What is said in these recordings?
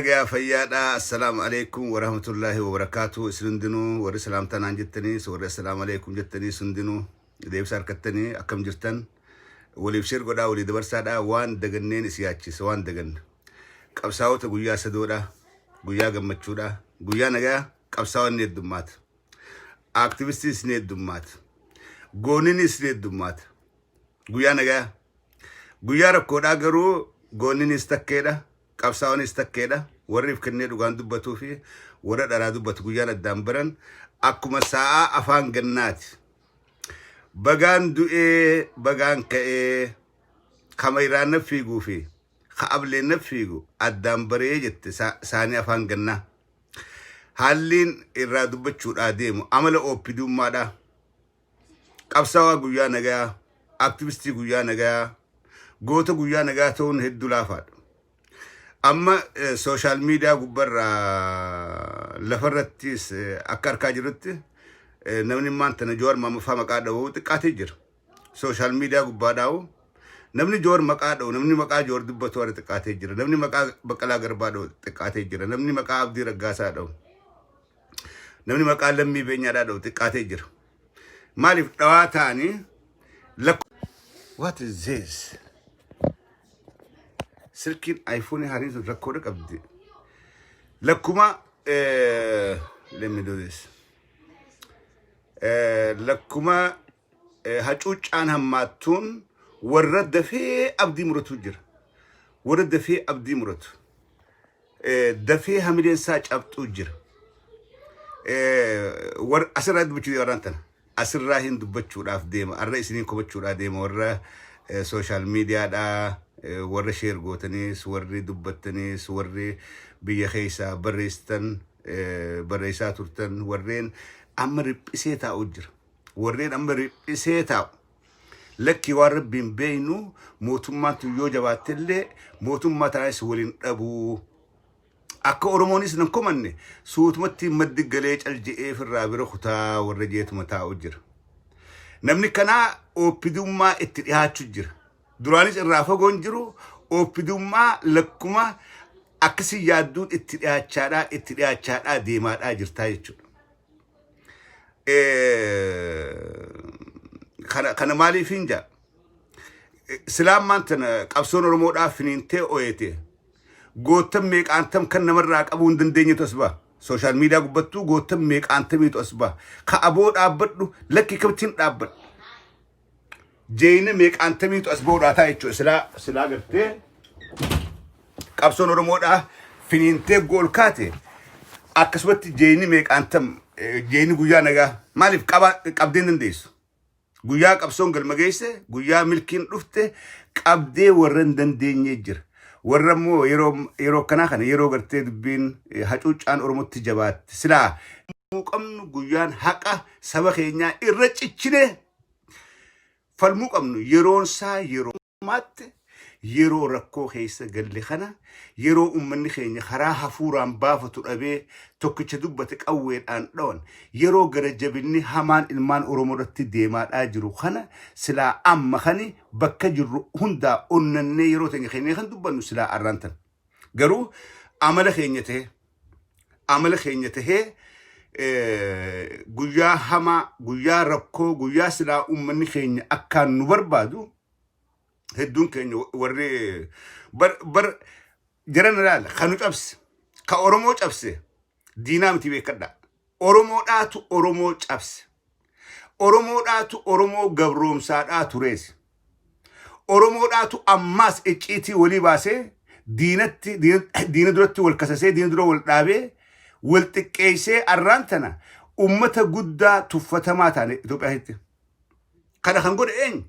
Nagaa fayyaadha. Assalaamu alaikum warahmatullaahi wabarakaatu. Isin hundinuu warri salaamtaa naan jettaniis, warri assalaamu alaikum jettaniis, hundinuu deebisa harkattanii akkam jirtan? Waliif share godhaa, walii dabarsaadha. Waan daganneen isin yaachisa, waan daganne. Qabsaa'ota guyyaa sadoodha. Guyyaa gammachuudha. Guyyaa nagaa qabsaa'onni ni heddummaata. Aaktivistiinis ni heddummaata. Gooninis ni heddummaata. Guyyaa nagaa. Guyyaa rakkoodhaa garuu goonninis takkeedha. Qabsaa'onis takkeedha. Warri if kennee dhugaan dubbatuu fi warra dharaa dubbatu guyyaan addaan baran akkuma sa'aa afaan gannaati. Bagaan du'ee bagaan ka'ee kamayraan na fiiguu fi ka'ableen na fiigu addaan baree jette saanii afaan gannaa. Haalliin irraa dubbachuudhaa deemu amala ooppidummaadha. Qabsaawaa guyyaa nagayaa, aktivistii guyyaa nagayaa, goota guyyaa nagaa ta'uun hedduu laafaadha. Amma social media gubbarraa lafarrattis akka arkaa jirrutti namni maanta Jawaar Maammaffaa maqaa dha'u xiqqaatee jira. Social media gubbaa dhaa'u namni Jawaar maqaa dha'u, namni maqaa Jawaar dubbatu warra xiqqaatee jira. Namni maqaa Baqqalaa Garbaa dha'u xiqqaatee jira. Namni maqaa Abdii Raggaasaa dha'u. Namni maqaa Lammii Beenyaadhaa dha'u xiqqaatee jira. Maaliif dhawaa ta'anii lakko. What is this? Silkiin iPhone haariin sun rakkoodha qabdi. Lakkuma, let me do this. Lakkuma hacuuccaan hammaattuun warra dafee abdii muratu jira. Warra dafee abdii muratu. Dafee hamileen isaa cabxuu jira. Warra asirraa dubbachuu warraan tana. Asirraa hin dubbachuudhaaf deema. Arra isiniin komachuudhaaf deema, warra social mediadhaa, warra share gootaniis, warri dubbattaniis, warri biyya keessaa barreessitan, barreessaa turtan, warreen amma riphisee taa'u jira. Warreen amma riphisee taa'u. Lakki, waan rabbiin beeynu, mootummaan tun yoo jabaattellee mootummaa tanaanis waliin dhabuu. Akka Oromoonis nan komanne, suutumatti maddi galee cal je'ee firraa bira kutaa warra jeetuma taa'u jira. Namni kanaa ooppidummaa itti dhiyaachuu jira. Duraanis irraa fagoon jiru, ooppidummaa lakkuma akkasii yaadduun itti dhiyaachaadhaa, itti dhiyaachaadhaa deemaadhaa jirtaa jechuudha. Kana maaliif hin jaa? Silaan maanta qabsoon Oromoodhaaf finiintee ooyete. Goottan meeqaantam kan namarraa qabuu hin dandeenyetu as ba'a. Social media gubbattuu goottan meeqaantamiitu as ba'a. Ka aboo dhaabbadhu, lakki kamittiin dhaabbadhu. Jeeyina meeqaantamiitu as ba'uudhaa ta'a jechuudha. Silaa gartee qabsoon Oromoodhaa finiintee gool kaate, akkasumatti jeeyini meeqaantam, jeeyini guyyaa nagaa maaliif qabdee hin dandeessu? Guyyaa qabsoon galma geesse, guyyaa milkiin dhufte qabdee warra hin dandeenye jira. Warra immoo yeroo akkanaa kana, yeroo gartee dubbiin hacuuccaan Oromootti jabaatte, silaa qabnu guyyaan haqa saba keenyaa irra cichinee falmuu qabnu yeroon isaa yeroo ammaatti, yeroo rakkoo keessa galle kana, yeroo uummanni keenya karaa hafuuraan baafatu dhabee tokkicha dubbate qawweedhaan dhawan, yeroo gara jabinni hamaan ilmaan Oromoo irratti deemaadhaa jiru kana, silaa amma kani bakka jirru hundaa onnannee yeroo teenya kennee kan dubbannu silaa arraan tan. Garuu amala keenya tahee guyyaa hamaa, guyyaa rakkoo, guyyaa silaa uummanni keenya akkaan nu barbaadu, hedduun keenya warri bar jiran ilaala. Kan nu cabse, ka Oromoo cabse diinaa miti, beekadha. Oromoodhaatu Oromoo cabse. Oromoodhaatu Oromoo gabroomsaadhaa turees. Oromoodhaatu ammaas icciitii walii baasee diinatti, diina duratti wal kasasee, diina dura wal dhaabee, wal xiqqeessee, arraan tana ummata guddaa tuffatamaa taane Itoophiyaatti. Kana kan godhe eenyu?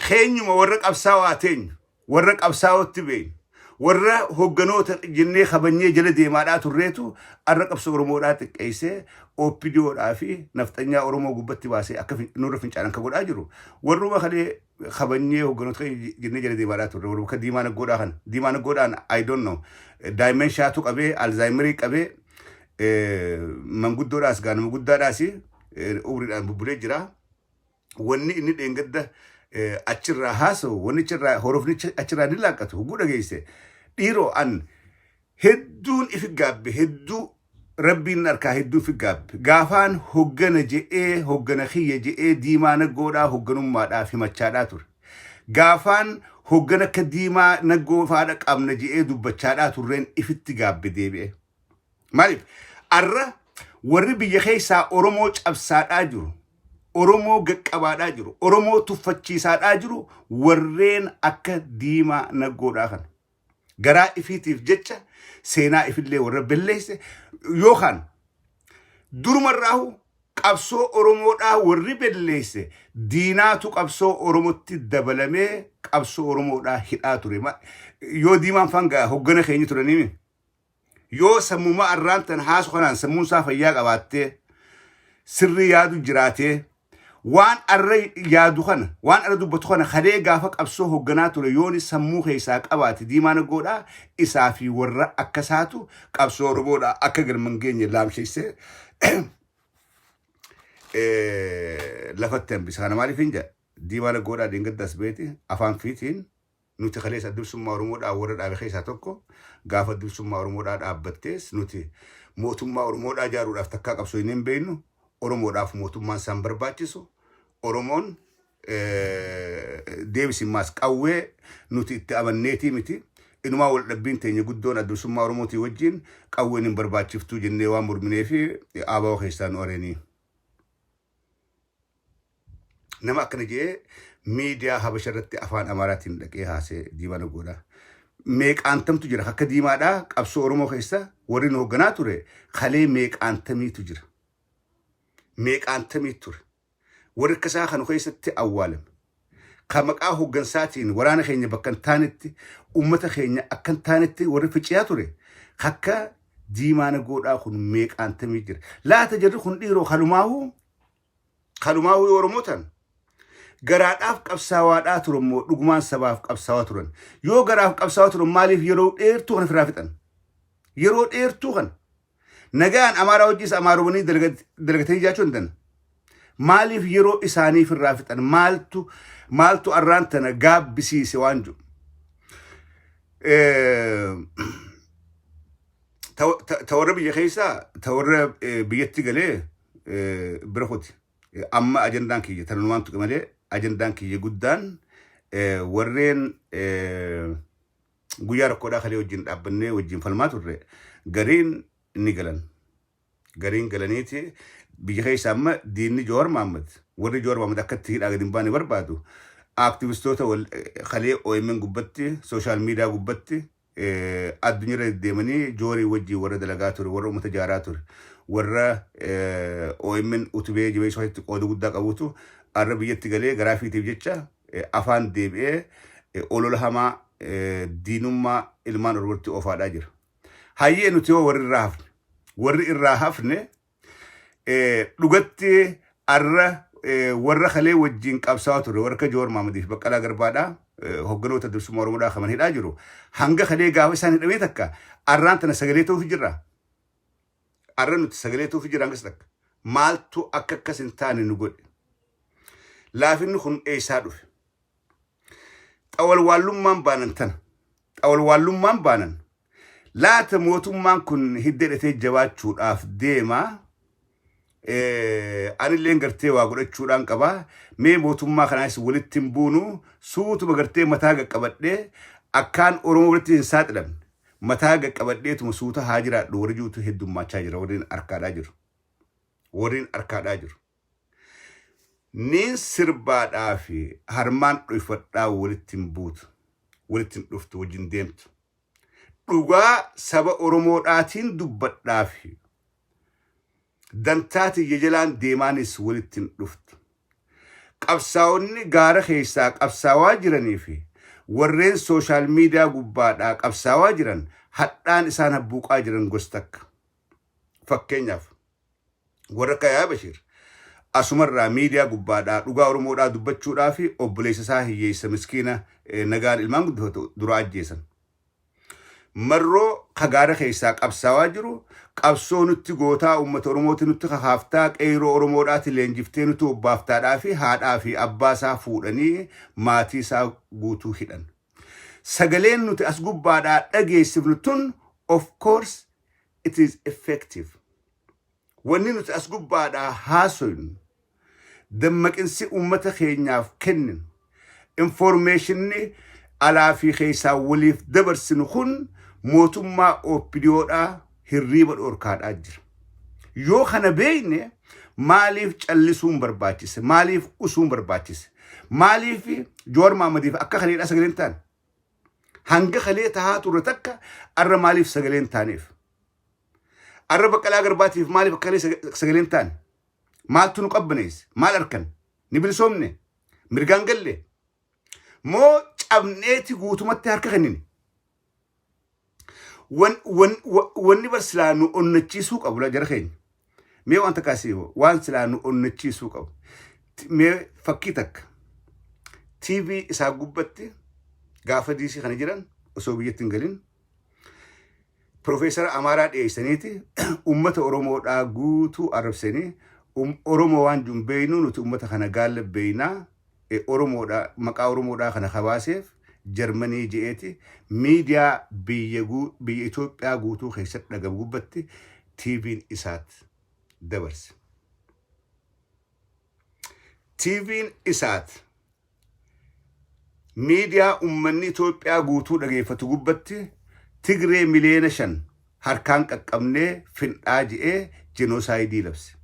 Keenyuma warra qabsaa'aa teenyu, warra qabsaa'otti beeynu, warra hogganoota jennee kabanyee jala deemaadhaa turreetu arra qabsoo Oromoodhaa xiqqeessee OPDOdhaa fi nafxanyaa Oromoo gubbatti baasee akka nurra fincaanan kan godhaa jiru. Warruma kalee kabanyee hogganoota jennee jala deemaadhaa turre, warruma akka Diimaa Naggoodhaa kana. Diimaa Naggoodhaan, I don't know, dementiatu qabee, Alzheimerii qabee, manguddoodhaas gaa nama guddaadhaas umriidhaan bubbulee jira. Wanni inni dheengadda achirraa haasa'u, wanni achirraa horofni achirraa ni laaqqatu hogguu dhageesse, dhiiroo an Hedduun ifi gaabbe, hedduu rabbiin harkaa hedduu ifi gaabbe. Gaafaan hoggana je'ee, hoggana kiyya je'ee Diimaa Naggoodhaa hogganummaadhaaf himachaadhaa ture. Gaafaan hoggana akka Diimaa Naggoo faadha qabna je'ee dubbachaadhaa turreen ifitti gaabbe deebi'e. Maaliif? Arra warri biyya keessaa Oromoo cabsaadhaa jiru, Oromoo gaqqabaadhaa jiru, Oromoo tuffachiisaadhaa jiru warreen akka Diimaa Naggoodhaa kana. Garaa ifiitiif jecha seenaa ifillee warra belleesse yookaan durumarraahu qabsoo Oromoodhaa warri belleesse diinaatu qabsoo Oromotti dabalamee qabsoo Oromoodhaa hidhaa ture. Yoo Diimaan faan hoggana keenya turaniimi. Yoo sammuma arraan tan haasu kanaan sammuun isaa fayyaa qabaattee sirrii yaadu jiraatee, waan arra yaadu kana, waan arra dubbatu kana kalee gaafa qabsoo hoogganaa ture yooni sammuu keessaa qabaate, Diimaa Naggoodhaa isaa fi warra akkasaatu qabsoo Oromoodhaa akka galman geenye laamsheessee lafatti hambisa. Kana maaliif hin jedha? Diimaa Naggoodhaa dheengaddaas beeti afaan fiitiin nuti kaleessa Adda Bilisummaa Oromoodhaa warra dhaabe keessaa tokko. Gaafa Adda Bilisummaa Oromoodhaa dhaabbattees nuti mootummaa Oromoodhaa ijaaruudhaaf takkaa qabsoo hin beeknu. Oromoodhaaf mootummaan isaan barbaachisu. Oromoon deebisimmaas qawwee nuti itti amanneetii miti. Inumaa wal dhabbiin teenya guddoon Adda Bilisummaa Oromootii wajjin qawween hin barbaachiftuu jennee waan morminee fi ABO keessaa nu areenii. Nama akkana jedhee miidiyaa Habasha irratti afaan Amaaraatiin dhaqee haasee Diimaa Naggoodha. Meeqaantamtu jira akka Diimaadhaa qabsoo Oromoo keessa warri nu hoogganaa ture kalee meeqaantamiitu jira. Meeqaantamii ture. Warri akkasaa kanu keessatti awwaalame. Ka maqaa hooggansaatiin waraana keenya bakka hin taanetti, uummata keenya akka hin taanetti warri ficiyaa ture akka Diimaa Nagoodhaa kun meeqaantamii jira. Laata jarri kun dhiiroo kalumaahuu kalumaahuu yoo Oromoo ta'an garaadhaaf qabsaawaadhaa turan moo dhugumaan sabaaf qabsaawaa turan? Yoo garaaf qabsaawaa turan, maaliif yeroo dheertuu kana firaa fixan? Yeroo dheertuu kana nagaan Amaaraa wajjis Amaarumanii dalagatanii jiraachuu hin danda'an. Maaliif yeroo isaanii firraa fixan? Maaltu arraan tana gaabbisiise waan jiru? Ta warra biyya keessaa, ta warra biyyatti galee bira kuti. Amma ajandaan kiyya tanumaan tuqe malee ajandaan kiyya guddaan warreen guyyaa rakkoodhaa kalee wajjin dhaabbannee wajjin falmaa turre gariin ni galan. Gariin galaniiti biyya keessa amma diinni Jowaar Mahaammad, warri Jowaar Mahaammad akka itti hidhaa gadi hin baane barbaadu, aaktivistoota kalee OMN gubbatti, social media gubbatti, addunyaarra deddeemanii Jawaarii wajjin warra dalagaa ture, warra uummata jaaraa ture, warra OMN utubee jabeessuu keessatti qooda guddaa qabutu har'a biyyatti galee garaa fiitiif jecha afaan deebi'ee olola hamaa diinummaa ilmaan Oromootti oofaadhaa jira. Hayyee, nuti yoo warri irraa hafne, warri irraa hafne dhugatti arra warra kalee wajjin qabsaa'aa ture, warra akka Jowaar Mahamadii fi Baqqalaa Garbaadhaa, hogganoota bilisummaa Oromoodhaa kaman hidhaa jiru, hanga kalee gaafa isaan hidhamee takka arraan tana sagalee ta'uuf jirra. Arra nuti sagalee ta'uuf jira hangas takka. Maaltu akka akkas hin taane nu godhe? Laafinni kun eessaa dhufe? Xawalwaallummaan baanan tana. Xawalwaallummaan baanan. Laata mootummaan kun hidda hidhatee jabaachuudhaaf deema. Anilleen gartee waa godhachuudhaan qaba. Mee mootummaa kanaas walitti hin buunu, suutuma gartee mataa qaqqabadhee akkaan Oromoo walitti hin saaxilamne mataa qaqqabadheetuma suuta haa jiraadhu warri jirutu heddummaachaa jira, warreen harkaadhaa jiru. Warreen harkaadhaa jiru. Niin sirbaadhaa fi harmaan dhoyfadhaa walitti hin buutu. Walitti hin dhuftu, wajjin deemtu. Dhugaa saba Oromoodhaatiin dubbadhaa fi dantaa tiyya jalaan deemaanis walitti hin dhuftu. Qabsaa'onni gaara keessaa qabsaawaa jiranii fi warreen social media gubbaadhaa qabsaawaa jiran hadhaan isaan habbuuqaa jiran gosa takka. Fakkeenyaaf, warra akka Yaayaa Bashiir asumarraa miidiyaa gubbaadhaa dhugaa Oromoodhaa dubbachuudhaa fi obboleessa isaa hiyyeessa miskiina nagaan ilmaan guddifatu dura ajjeesan. Marroo kagaara keessaa qabsaawaa jiru qabsoo nutti gootaa, uummata Oromooti nutti kakaaftaa, qeeroo Oromoodhaati leenjiftee nutti obbaaftaadhaa fi haadhaa fi abbaa isaa fuudhanii maatii isaa guutuu hidhan. Sagaleen nuti as gubbaadhaa dhageessifnu tun Of course it is effective. Wanni nuti as gubbaadhaa haasoynu, dammaqinsi uummata keenyaaf kenninu, informationni alaa fi keessaa waliif dabarsinu kun mootummaa OPDOdhaa hirriiba dhoorkaadhaa jira. Yoo kana beekne, maaliif callisuun barbaachise? Maaliif usuun barbaachise? Maaliif Jowaar Mahaammadiif akka kaleedhaa sagaleen taane? Hanga kalee tahaa turre takka arra maaliif sagaleen taaneef? Arra Baqqalaa Garbaatiif maaliif akka kalee sagaleen taane? Maaltu nu qabbaneesse? Maal arkan? Ni bilisoomne? Mirgaan galle? Moo cabneeti guutumatti harka kennine? Wanni bar silaa nu onnachiisuu qabu la jara keenya. Mee waan takka asii waan silaa nu onnachiisuu qabu. Mee fakkii takka. TV isaa gubbatti gaafa diisii kana jiran osoo biyyatti hin galin Profeesara Amaaraa dhiyeessaniiti uummata Oromoodhaa guutuu arrabsanii, Oromoo waan jiru beeynu, nuti uummata kana gaalla beeynaa, Oromoodha, maqaa Oromoodhaa kana kabaaseef Jarmanii je'eeti miidiyaa biyya Itoophiyaa guutuu keessatti dhagamu gubbatti TV'n isaat dabarse. TV'n isaat miidiyaa uummanni Itoophiyaa guutuu dhageeffatu gubbatti Tigree 5 miliyoona harkaan qaqqabnee finxaa je'ee genocide labse.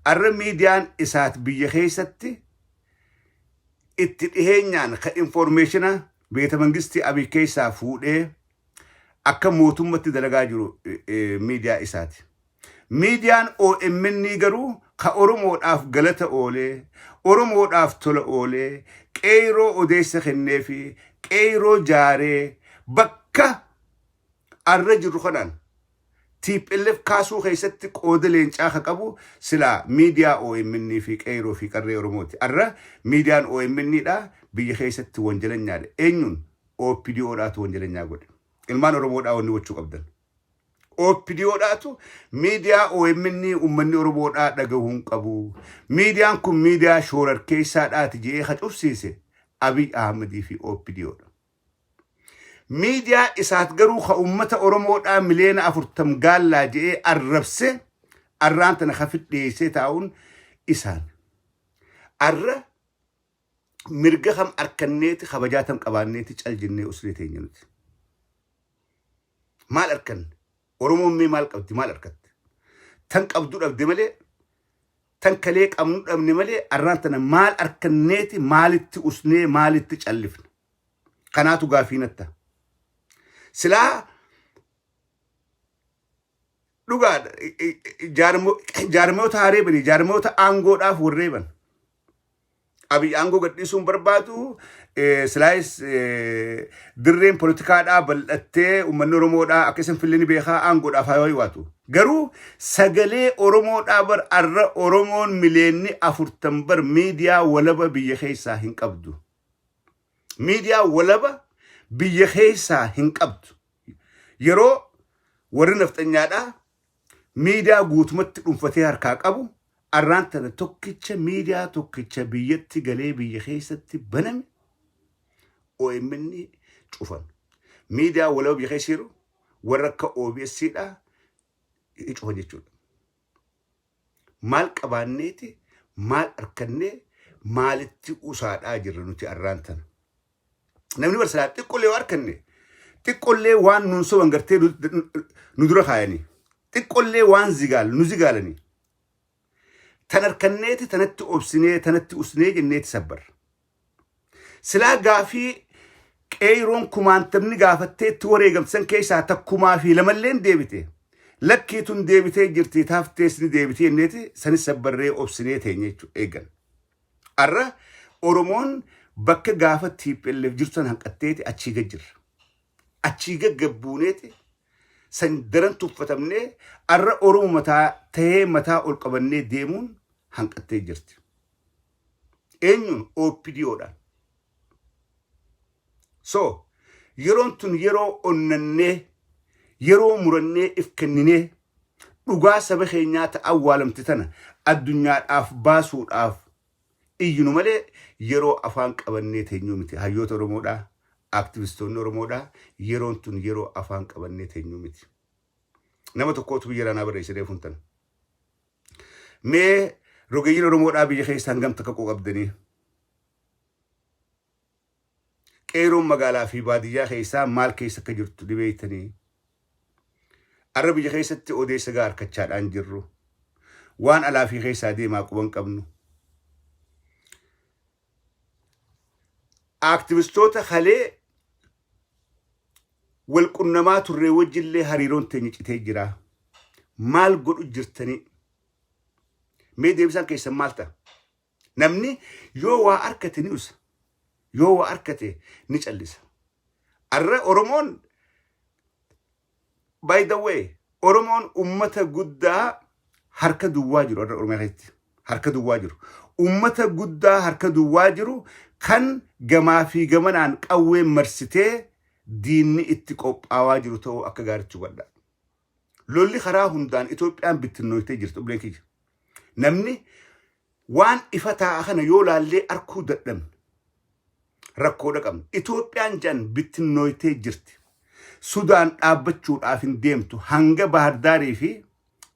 Arra miidiyaan isaat biyya keessatti itti dhiheenyaan ka information beeta mangistii Abiy keessaa fuudhee akka mootummatti dalagaa jiru miidiyaa isaati. Miidiyaan OMN garuu ka Oromoodhaaf galata oolee, Oromoodhaaf tola oolee, qeeroo odeessa kennee fi qeeroo jaaree bakka arra jirru kanaan TPLF kaasuu keessatti qooda leencaa ka qabu silaa miidiyaa OMN fi qeeroo fi qarree Oromooti. Arra miidiyaan OMN dha biyya keessatti wanjalanyaadha. Eenyuun? OPDOdhaatu wanjalanyaa godhe. Ilmaan Oromoodhaa wanni gochuu qabdan. OPDOdhaatu miidiyaa OMN uummanni Oromoodhaa dhagahuu hin qabu. Miidiyaan kun miidiyaa shoorarkeessaadhaati jedhee ka cufsiise Abiy Ahmedii fi OPDOdha. Miidiyaa isaat garuu ka uummata Oromoodhaa 40 miliyoona gaallaa jedhee arrabse arraan tana ka fidheessee taa'uun isaan. Arra mirga kam arkanneeti, kabajaa tam qabaanneeti cal jennee usnee teenya nuti? Maal arkanne? Oromoon mee maal qabdi? Maal arkatte? Tan qabdu dhabde malee, tan kalee qabnu dhabne malee, arraan tana maal arkanneeti maalitti usnee maalitti callifne? Kanaatu gaafii natta. Silaa dhugaadha, jaarmoota hareebanii jaarmoota aangoodhaaf warreeban. Abiy aangoo gadhiisuun barbaadu, silaayis dirreen poolitikaadhaa bal'attee uummanni Oromoodhaa akka isin filli ni beekaa, aangoodhaaf haa waatu. Garuu sagalee Oromoodhaa bar arra Oromoon 40 miliyoonni bar miidiyaa walaba biyya keessaa hin qabdu. Miidiyaa walaba biyya keessaa hin qabdu. Yeroo warri nafxanyaadhaa miidiyaa guutumatti dhuunfatee harkaa qabu, arraan tana tokkicha miidiyaa tokkicha biyyatti galee biyya keessatti baname OMN cufan. Miidiyaa walaba biyya keessa jiru warra akka OBS dha cufan jechuudha. Maal qabaanneeti, maal harkannee, maalitti usaadhaa jirra nuti arraan tana? Namni barsiisaa xiqqollee yoo harkanne, xiqqollee waan nuun soban gartee nu dura kaayanii, xiqqollee waan zigaal nu zigaalanii, tan harkanneeti tanatti obsinee tanatti usnee jenneeti sabbar. Silaa gaafii qeeyroon kumaantamni gaafattee itti wareegamsan keessaa takkumaa fi lamalleen deebite. Lakkii tun deebitee jirti, taaftees ni deebitee jenneeti sanis sabbarree obsinee teenye jechuudha eeggan. Arra Oromoon bakka gaafa TPLF jirtu san hanqatteeti achii gad jirra. Achii gaggabbuuneeti san daran tuffatamnee arra Oromo mataa tahee mataa ol qabannee deemuun hanqattee jirti. Eenyuun? OPDOdhaan. So yeroon tun yeroo onnannee, yeroo murannee if kenninee dhugaa saba keenyaa ta awwaalamte tana addunyaadhaaf baasuudhaaf iyyinu malee yeroo afaan qabannee teenyuu miti. Hayyoota Oromoodhaa, aktivistoonni Oromoodhaa, yeroon tun yeroo afaan qabannee teenyuu miti. Nama tokkootu biyya irraa naa barreesse reefuun tana. Mee rogeeyyiin Oromoodhaa biyya keessa hangam takka qabdanii? Qeeroon magaalaa fi baadiyyaa keessaa maal keessa akka jirtu ni beektanii? Arra biyya keessatti odeessa gahaa harkachaadhaan jirru. Waan alaa fi keessaa deemaa quban qabnu. Aaktivistoota kalee wal qunnamaa turree wajjillee hariiroon teenya citee jira. Maal godhu jirtanii? Mee deebisaan keessan maal ta'a? Namni yoo waa arkate ni usa. Yoo waa arkate ni callisa. Arra Oromoon, by the way, Oromoon ummata guddaa harka duwwaa jiru arra Oromiyaa keessatti. Harka duwwaa jiru. Ummata guddaa harka duwwaa jiru kan gamaa fi gamanaan qawween marsitee diinni itti qophaawaa jiru ta'uu akka gaariitti hubadha. Lolli karaa hundaan Itoophiyaan bittinnooytee jirti, obboleen kiyya. Namni waan ifa taa'a kana yoo laallee arkuu dadhabne rakkoodha qabna. Itoophiyaan jan bittinnooytee jirti. Sudaan dhaabbachuudhaaf hin deemtu. Hanga Baahardaarii fi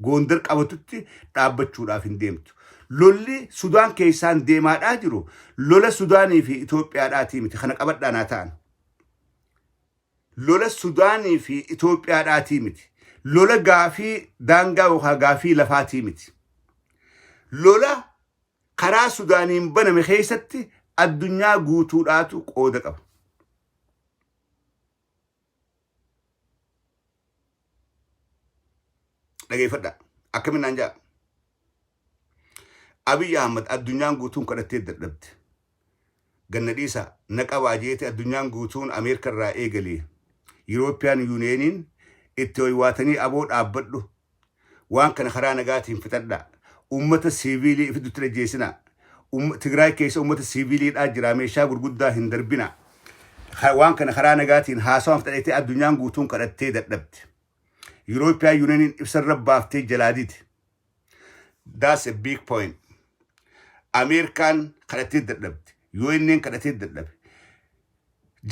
Goondar qabatutti dhaabbachuudhaaf hin deemtu. Lolli Sudaan keessaan deemaadhaa jiru lola Sudaanii fi Itoophiyaadhaatii miti. Kana qabadhaa naa ta'an. Lola Sudaanii fi Itoophiyaadhaatii miti. Lola gaafii daangaa yookaan gaafii lafaatii miti. Lola karaa Sudaaniin baname keessatti addunyaa guutuudhaatu qooda qaba. Dhageeffadhaa. Akkamiin naan ja'a? Abiy Ahmad addunyaan guutuun kadhattee dadhabde. Ganna dhiisa na qabaa jeete addunyaan guutuun Ameerika irraa eegalee European Unioniin itti hoywaatanii aboo dhaabbadhu. Waan kana karaa nagaatiin fixadhaa. Uummata siiviilii ifiddutti dhajjeessinaa. Tigraay keessa uummata siiviiliidhaa jira, meeshaa gurguddaa hin darbinaa. Waan kana karaa nagaatiin haasawaan fixadheetee addunyaan guutuun kadhattee dadhabde. European Unioniin ibsa irra baaftee jalaa dide. That's a big point. Ameerikaan kadhattee dadhabde. UN'n kadhattee dadhabe.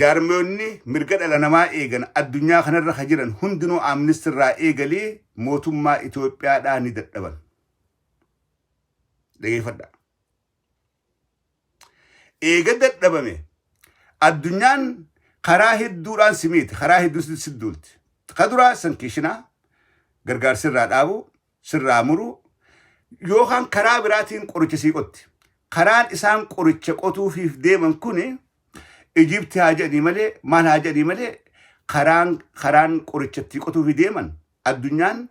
Jaarmiyoonni mirga dhala namaa eegan addunyaa kanarra ka jiran hundinuu Amnesty irraa eegalee mootummaa Itoophiyaadhaa ni dadhaban. Dhageeffadhaa. Eega dadhabame addunyaan karaa hedduudhaan si miiti, karaa hedduu si duulti. Ka duraa sankishinaa gargaarsi irraa dhaabuu, sirraa muruu yookaan karaa biraatiin qoricha sii qotti. Karaan isaan qoricha qotuufiif deeman kuni Ijipti haa jedhanii malee, maal haa jedhanii malee, karaan qoricha itti qotuufi deeman addunyaan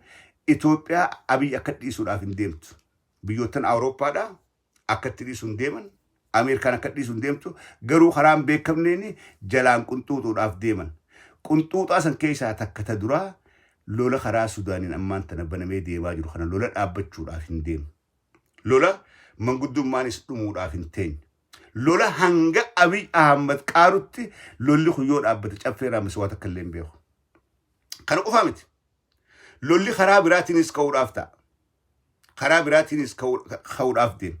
Itoophiyaa Abiy akka dhiisuudhaaf hin deemtu. Biyyoottan Awurooppaadhaa akka itti dhiisuu hin deeman. Ameerikaan akka dhiisuu hin deemtu. Garuu karaan beekamneen jalaan qunxuuxuudhaaf deeman. Qunxuuxaa san keessaa takka ta duraa lola karaa Sudaaniin ammaan tana banamee deemaa jiru kana lola dhaabbachuudhaaf hin deemu. Lola manguddummaanis dhumuudhaaf hin teenye. Lola hanga Abiy Ahmad qaarutti lolli kun yoo dhaabbate caffee raammis waa takka illee hin beeku. Kana qofaa miti. Lolli karaa biraatiinis ka'uudhaaf ta'a. Karaa biraatiinis ka'uudhaaf deema.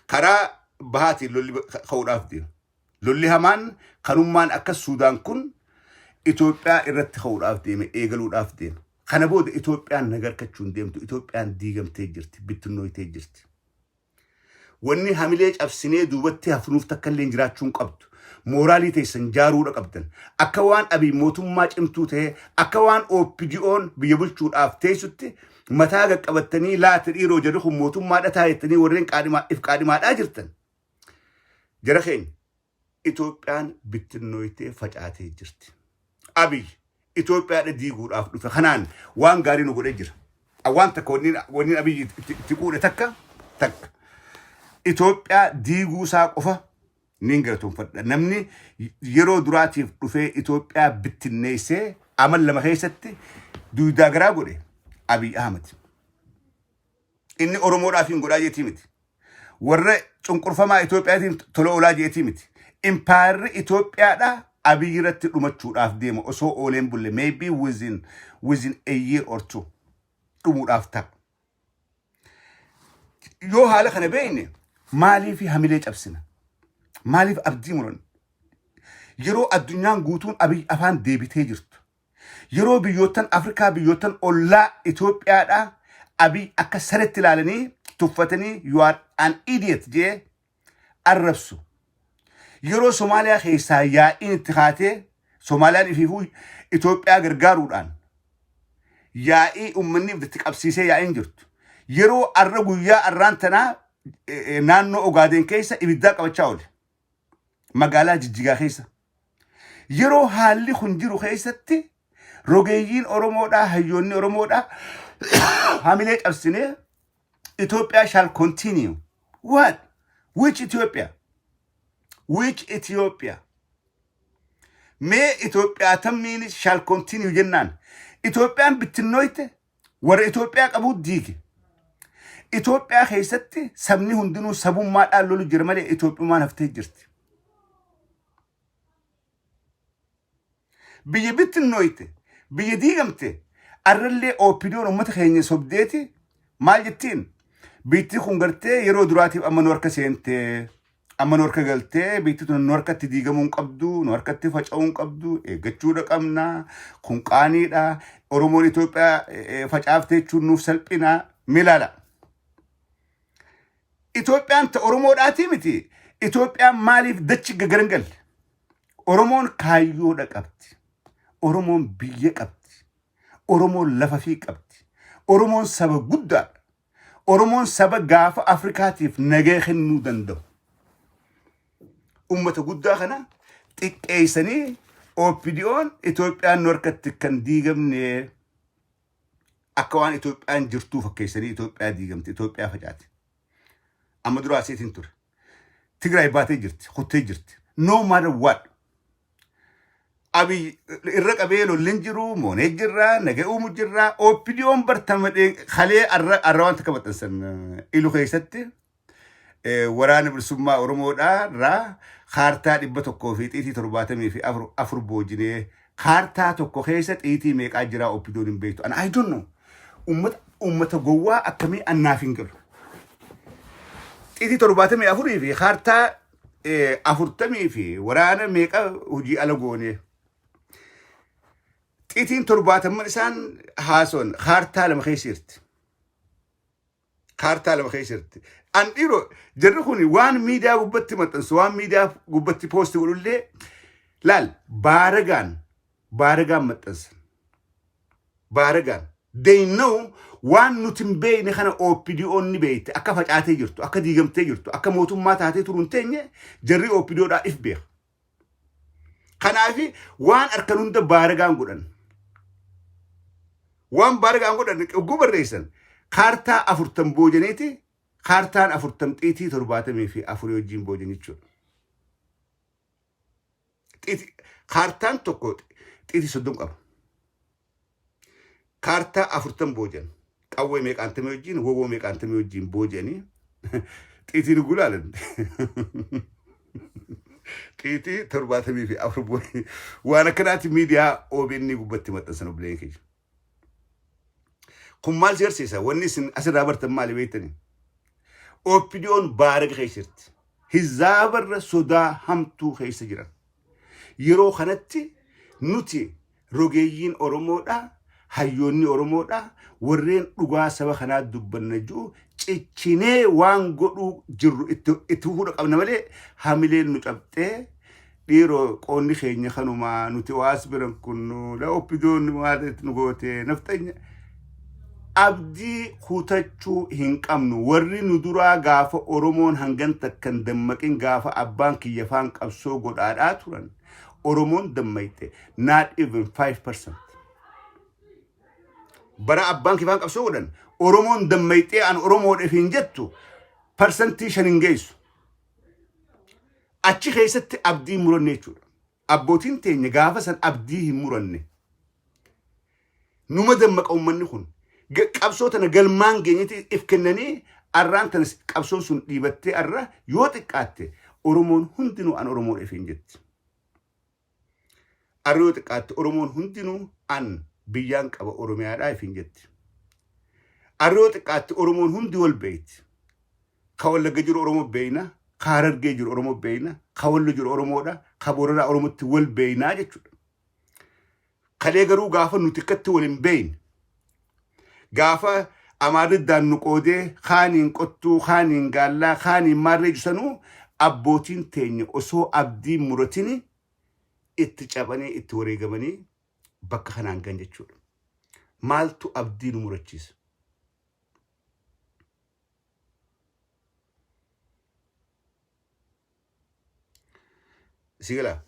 Karaa bahaatiin lolli ka'uudhaaf deema. Lolli hamaan kanummaan akka Suudaan kun Itoophiyaa irratti ka'uudhaaf deeme eegaluudhaaf deema. Kana booda Itoophiyaan naga harkachuu hin deemtu. Itoophiyaan diigamtee jirti, bittinnooytee jirti. Wanni hamilee cabsinee duubatti hafnuuf takka illee jiraachuu hin qabdu. Mooraalii teessan jaaruudha qabdan. Akka waan Abiy mootummaa cimtuu ta'ee, akka waan OPDO'n biyya bulchuudhaaf teessutti mataa qaqqabattanii laata dhiiroo jarri kun mootummaadha taayettanii warreen qaadhimaa if qaadhimaadhaa jirtan. Jara keenya, Itoophiyaan bittinnooytee facaatee jirti. Abiy Itoophiyaadha diiguudhaaf dhufe kanaan waan gaarii nu godhee jira. Waan takka wanni Abiy itti quudhe takka takka. Itoophiyaa diiguu isaa qofa niin galatoonfadha. Namni yeroo duraatiif dhufee Itoophiyaa bittinneessee amal 2 keessatti duudaa garaa godhe Abiy Ahmed. Inni Oromoodhaaf hin godhaa jeetii miti. Warra cunqurfamaa Itoophiyaatiin tola oolaa jeetii miti. Impaayerri Itoophiyaadha Abiy irratti dhumachuudhaaf deema osoo ooleen bulle, maybe within a year or two dhumuudhaaf ta'a. Yoo haala kana beekne maaliif hamilee cabsina? Maaliif abdii muranna? Yeroo addunyaan guutuun Abiy afaan deebitee jirtu. Yeroo biyyoottan Afrikaa, biyyoottan ollaa Itoophiyaadhaa Abiy akka saretti ilaalanii tuffatanii "You are an idiot" jee arrabsu. Yeroo Somaaliyaa keessaa yaa'iin itti kaatee, Somaaliyaan ifiifuu Itoophiyaa gargaaruudhaan yaa'ii uummanni itti qabsiisee yaa'iin jirtu. Yeroo arra guyyaa arraan tanaa naannoo Ogaadeen keessa ibiddaa qabachaa oole. Magaalaa Jijjigaa keessa. Yeroo haalli kun jiru keessatti rogeeyyiin Oromoodhaa, hayyoonni Oromoodhaa hamilee cabsinee Ethiopia shall continue. What? Which Ethiopia? Which Ethiopia? Mee Itoophiyaa tammiin shall continue jennaan. Itoophiyaan bittinnooyte, warra Itoophiyaa qabuu diige. Itoophiyaa keessatti sabni hundinuu sabummaadhaan lolu jira malee Itoophiyummaan haftee jirti. Biyya bittinnooyte, biyya diigamte, arrallee OPDOn uummata keenya sobdeeti maal jettiin? Biitti kun gartee yeroo duraatiif amma nu harka seentee, amma nu harka galtee, biitti tun nu harkatti diigamuu hin qabdu, nu harkatti faca'uu hin qabdu, eeggachuudha qabna, kun qaaniidha, Oromoon Itoophiyaa facaaftee jechuun nuuf salphina milaala. Itoophiyaan ta Oromoodhaatii miti. Itoophiyaan maaliif dachi gagaran galle? Oromoon kaayyoodha qabdi. Oromoon biyya qabdi. Oromoon lafa fi qabdi. Oromoon saba guddaadha. Oromoon saba gaafa Afrikaatiif nagaa kennuu danda'u. Ummata guddaa kana xiqqeessanii OPDOn Itoophiyaan nu harkatti kan diigamne akka waan Itoophiyaan jirtuu fakkeessanii Itoophiyaa diigamte, Itoophiyaa facaate. Amma dura asiitiin ture. Tigraay baatee jirti, kuttee jirti. No matter what. Abiy irra qabee lolli hin jiru, moonee jirra, naga uumu jirra. OPDOn bartama kalee arra arra waan takka maxxansan ilu keessatti waraana bilisummaa Oromoodhaa irraa kaartaa 100 fi xiitii 74 boojinee, kaartaa tokko keessa xiitii meeqaa jira OPDOn hin beektu. Ana I don't know. Ummata gowwaa akkamii annaaf hin galu. Xiitii 74 fi kaartaa 40 fi waraana meeqa hojii ala goone. Xiitiin 70n isaan haasoon kaartaa lama keessa jirti. Kaartaa lama keessa jirti. An dhiiroo jarri kun waan miidiyaa gubbatti maxxansu, waan miidiyaa gubbatti post godhullee laal, baaragaan baaragaan maxxansan. Baaragaan. They know waan nuti hin beekne kana OPDO'n ni beekte, akka facaatee jirtu, akka diigamtee jirtu, akka mootummaa taatee turu hin teenye jarri OPDOdhaa if beeka. Kanaaf waan harkan hunda baaragaan godhan. Waan baaragaan godhan ogguu barreessan kaartaa 40 boojaniiti, kaartaan 40 xiitii 74 wajjin boojan jechuudha. Kaartaan tokko xiitii 30 qaba. Kaartaa 40 boojan. Qawwee meeqaantamii wajjin, wowwoo meeqaantamii wajjin boojanii xiitii nu gulaalan. Xiitii 74 boojanii. Waan akkanaati miidiyaa OBN gubbatti maxxansan, obboleen kiyya. Kun maal si agarsiisa? Wanni isin asirraa bartan maali beektanii? OPDOn baaraga keessa jirti. Hizaabarra sodaa hamtuu keessa jiran. Yeroo kanatti nuti rogeeyyiin Oromoodha, hayyoonni Oromoodha, warreen dhugaa saba kanaa dubbanna jiru cichinee waan godhuu jirru itti fufuudha qabna malee hamileen nu cabxee, dhiiroo qoonni keenya kanumaa nuti waas biran kunnu la OPDOn maal nu goote nafxanya. Abdii kutachuu hin qabnu. Warri nu duraa gaafa Oromoon hangan takkan dammaqin, gaafa abbaan kiyya faan qabsoo godhaadhaa turan, Oromoon dammayte not even 5%. Bara abbaan kiyya faan qabsoo godhan Oromoon dammayxee an Oromoodhaaf hin jettu 5% hin geessu. Achi keessatti abdii hin muranne jechuudha. Abbootiin teenya gaafa san abdii hin muranne. Numa dammaqa uummanni kun. Qabsoo tana galmaan geenyetti if kennanii arraan tana qabsoon sun dhiibattee arra yoo xiqqaatte Oromoon hundinuu an Oromoodhaaf hin jetti. Arra yoo xiqqaatte Oromoon hundinuu an biyyaan qaba Oromiyaadhaa hin jetti. Arra yoo xiqqaatte Oromoon hundi wal beeyti. Ka Wallagga jiru Oromoo beeyna, ka Harargee jiru Oromoo beeyna, ka Wallo jiru Oromoodha, ka Booranaa Oromootti wal beeynaa jechuudha. Kalee garuu gaafa nuti akkatti wal hin beeyne, gaafa Amaarri iddaan nu qoodee kaaniin qottuu, kaaniin gaallaa, kaaniin maarree jisanuu, abbootiin teenya osoo abdii muratini itti cabanii itti wareegamanii bakka kanaan gan jechuudha. Maaltu abdii nu murachiisa? Si galaa?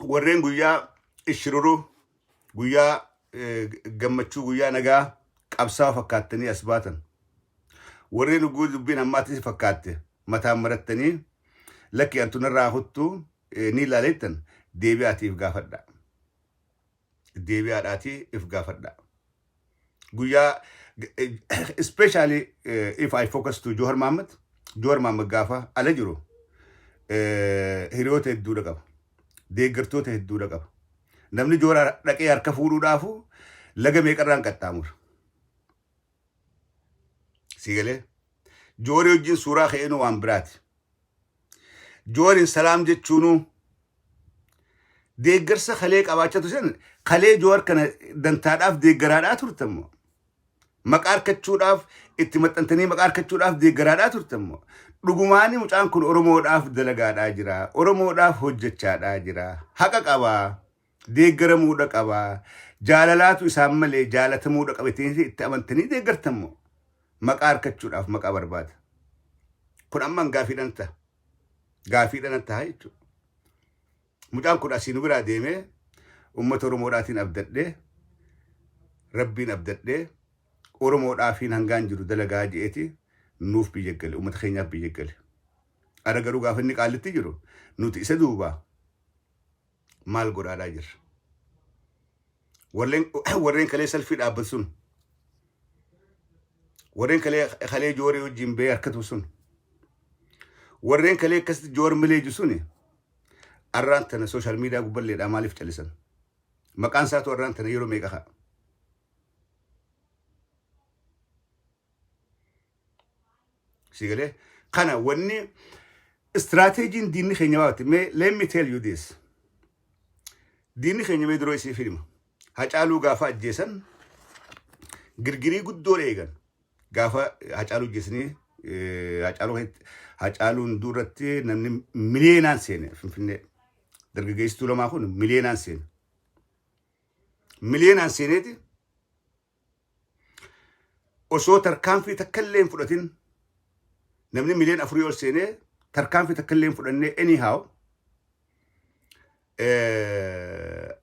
Warreen guyyaa ishiruruu, guyyaa gammachuu, guyyaa nagaa qabsaa'aa fakkaattanii as baatan. Warreen ugguu dubbiin ammaatis fakkaatte mataan marattanii lakki antu narraa kuttu ni ilaaleettan, deebi'aatiif gaafadha. Deebi'aadhaatii if gaafadha. Guyyaa, especially if I focus to Johar Mohammed, Johar Mohammed gaafa ala jiru hiriyoota hedduudha qaba. Deeggartoota hedduudha qaba. Namni Johar dhaqee harka fuudhuudhaafu laga meeqarraan qaxxaamura. Si galee? Joorii wajjin suuraa ka'eenuu waan biraati. Jooriin salaam jechuunuu deeggarsa kalee qabaachaa turtan. Kalee Joowar kana dantaadhaaf deeggaraadhaa turtan moo? Maqaa harkachuudhaaf itti maxxantanii maqaa harkachuudhaaf deeggaraadhaa turtan moo? Dhugumaani mucaan kun Oromoodhaaf dalagaadhaa jira. Oromoodhaaf hojjechaadhaa jira. Haqa qabaa. Deeggaramuudha qabaa. Jaalalaatu isaan malee jaalatamuudha qaba itti amantanii deeggartan moo? Maqaa harkachuudhaaf maqaa barbaada. Kun amman gaafiidhaan ta'a. Gaafiidhaan ta'a jechuudha. Mucaan kun asii nu biraa deemee uummata Oromoodhaatiin abdadhee, Rabbiin abdadhee, Oromoodhaafiin hangaan jiru dalagaa je'eeti nuuf biyya gale, uummata keenyaaf biyya gale. Ara garuu gaafa inni qaallitti jiru nuti isa duuba maal godhaadhaa jirra? Warreen kalee salfii dhaabbatu sun, warreen kalee Joorii wajjin ba'ee harkatu sun, warreen kalee akkasitti Joor mileeju suni arraan tana social media gubballeedhaa maaliif callisan? Maqaan isaatu arraan tana yeroo meeqa ka'a? Si galee? Kana wanni istiraateejiin diinni keenya baate, mee let me tell you this. Diinni keenya mee duroo isii filma. Hacaaluu gaafa ajjeesan girgirii guddoo eegan. Gaafa Hacaaluu ajjeesanii, Hacaaluun duratti namni miliyeenaan seene Finfinnee. Dargaggeessituu lamaa kun miliyeenaan seene. Miliyeenaan seeneeti osoo tarkaanfii takka illee hin fudhatin, namni 4 miliyoona ol seenee tarkaanfii takka illee hin fudhannee, anyhow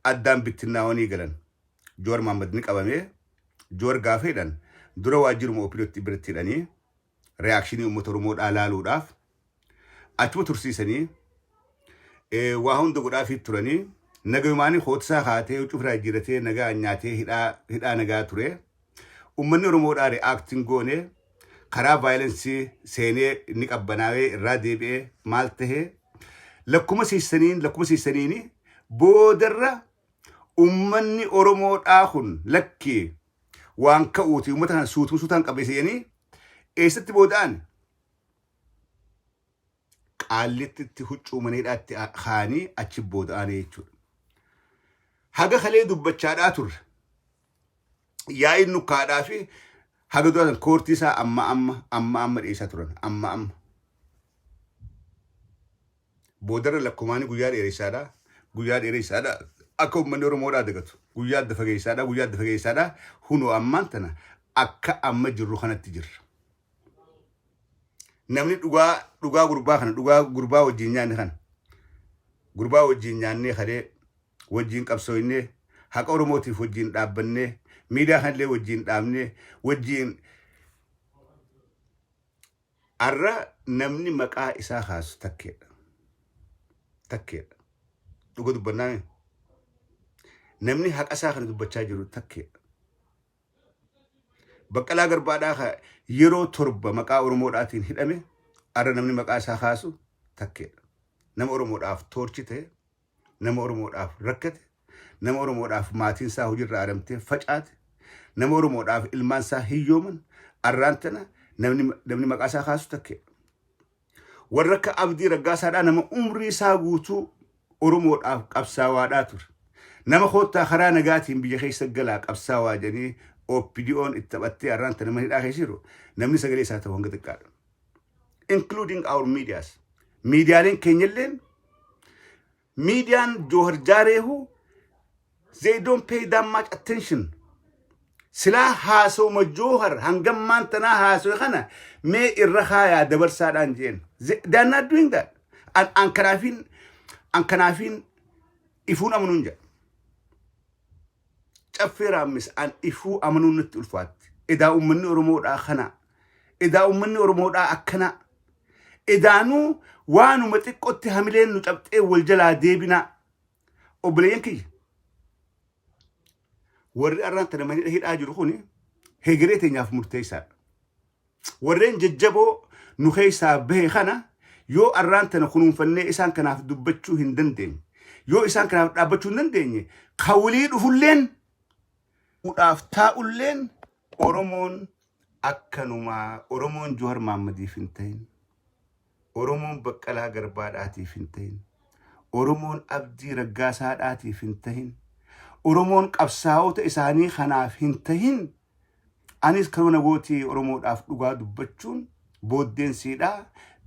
addaan bittinnaawanii galan. Joowar Mohaammed ni qabamee. Joowar gaafa hidhan dura waajjiruma OPDOtti biratti hidhanii reaction uummata Oromoodhaa laaluudhaaf achuma tursiisanii waa hunda godhaafii turanii, nagayumaanii kootisaa kaatee huccuu firaa jijjiiratee nagaa nyaatee hidhaa nagaa ture. Uummanni Oromoodhaa reacting goone, karaa violence seenee inni qabbanaawee irraa deebi'ee maal tahee lakkuma siisaniini boodarra uummanni Oromoodhaa kun lakkii waan ka'uuti, uummata kana suutuu suutaan qabeessanii eessatti booda'an? Qaallitti huccuu maneedhaatti kaanii achi booda'anii jechuudha. Haga kalee dubbachaadhaa turre. Yaa'iin nukkaadhaa fi haga duraan koortii isaa amma amma amma amma dhiyeessaa turan amma amma. Boodarra lakkumaanii guyyaa dheeressaadhaa, guyyaa dheeressaadhaa, akka uummanni Oromoodhaa dagatu guyyaa adda fageessaadhaa, guyyaa adda fageessaadhaa, hunoo ammaan tana akka amma jirru kanatti jirra. Namni dhugaa dhugaa gurbaa kana, dhugaa gurbaa wajjin nyaanne kana, gurbaa wajjin nyaannee, kalee wajjin qabsooynee, haqa Oromootiif wajjin dhaabbannee, miidiyaa kanallee wajjin dhaabnee wajjin, arra namni maqaa isaa kaasu takkeedha. Takkeedha. Dhuga dubbannaa namni haqa isaa kana dubbachaa jiru takkeedha. Baqqalaa Garbaadhaa yeroo 7 maqaa Oromoodhaatiin hidhame, arra namni maqaa isaa kaasu takkeedha. Nama Oromoodhaaf toorchi ta'e, nama Oromoodhaaf rakkate, nama Oromoodhaaf maatiin isaa hojiirra aramtee facaate, nama Oromoodhaaf ilmaan isaa hiyyooman, arraan tana namni maqaa isaa kaasu takkeedha. Warra akka Abdii Raggaasaadhaa nama umrii isaa guutuu Oromoodhaaf qabsaawaadhaa ture. Nama koottaa karaa nagaatiin biyya keessa galaa qabsaawaa jedhanii OPDO'n itti taphattee har'aan tana mana hidhaa keessa jiru namni sagalee isaa ta'u hanga xiqqaadha. Including our medias. Miidiyaaleen keenyalleen miidiyaan Joohar Jaareehu, they don't pay that much attention. Silaa haasawuma Joohar hangammaan tanaa haasawe kana mee irra haayaa dabarsaadhaan jeen. They are not doing that. An kanaafiin ifuun amanuun jedha. Caffee Raammis an ifuu amanuun natti ulfaatti. Edaa uummanni Oromoodhaa kana. Edaa uummanni Oromoodhaa akkana. Edaanuu waanuma xiqqootti hamileen nu cabxee wal jalaa deebinaa. Obboleeyyan kiyya. Warri arraan tana mana hidhaa jiru kuni hegeree teenyaaf murteessaadha. Warreen jajjaboo nu keessaa bahe kana yoo arraan tana kunuunfannee isaan kanaaf dubbachuu hin dandeenye, yoo isaan kanaaf dhaabbachuu hin dandeenye, kawulii dhufulleen udhaaf taa'ulleen Oromoon akkanumaa. Oromoon Johar Maammadiif hin ta'in, Oromoon Baqqalaa Garbaadhaatiif hin ta'in, Oromoon Abdii Raggaasaadhaatiif hin ta'in, Oromoon qabsaa'ota isaanii kanaaf hin ta'in. Anis karuma nagootii Oromoodhaaf dhugaa dubbachuun booddeen siidhaa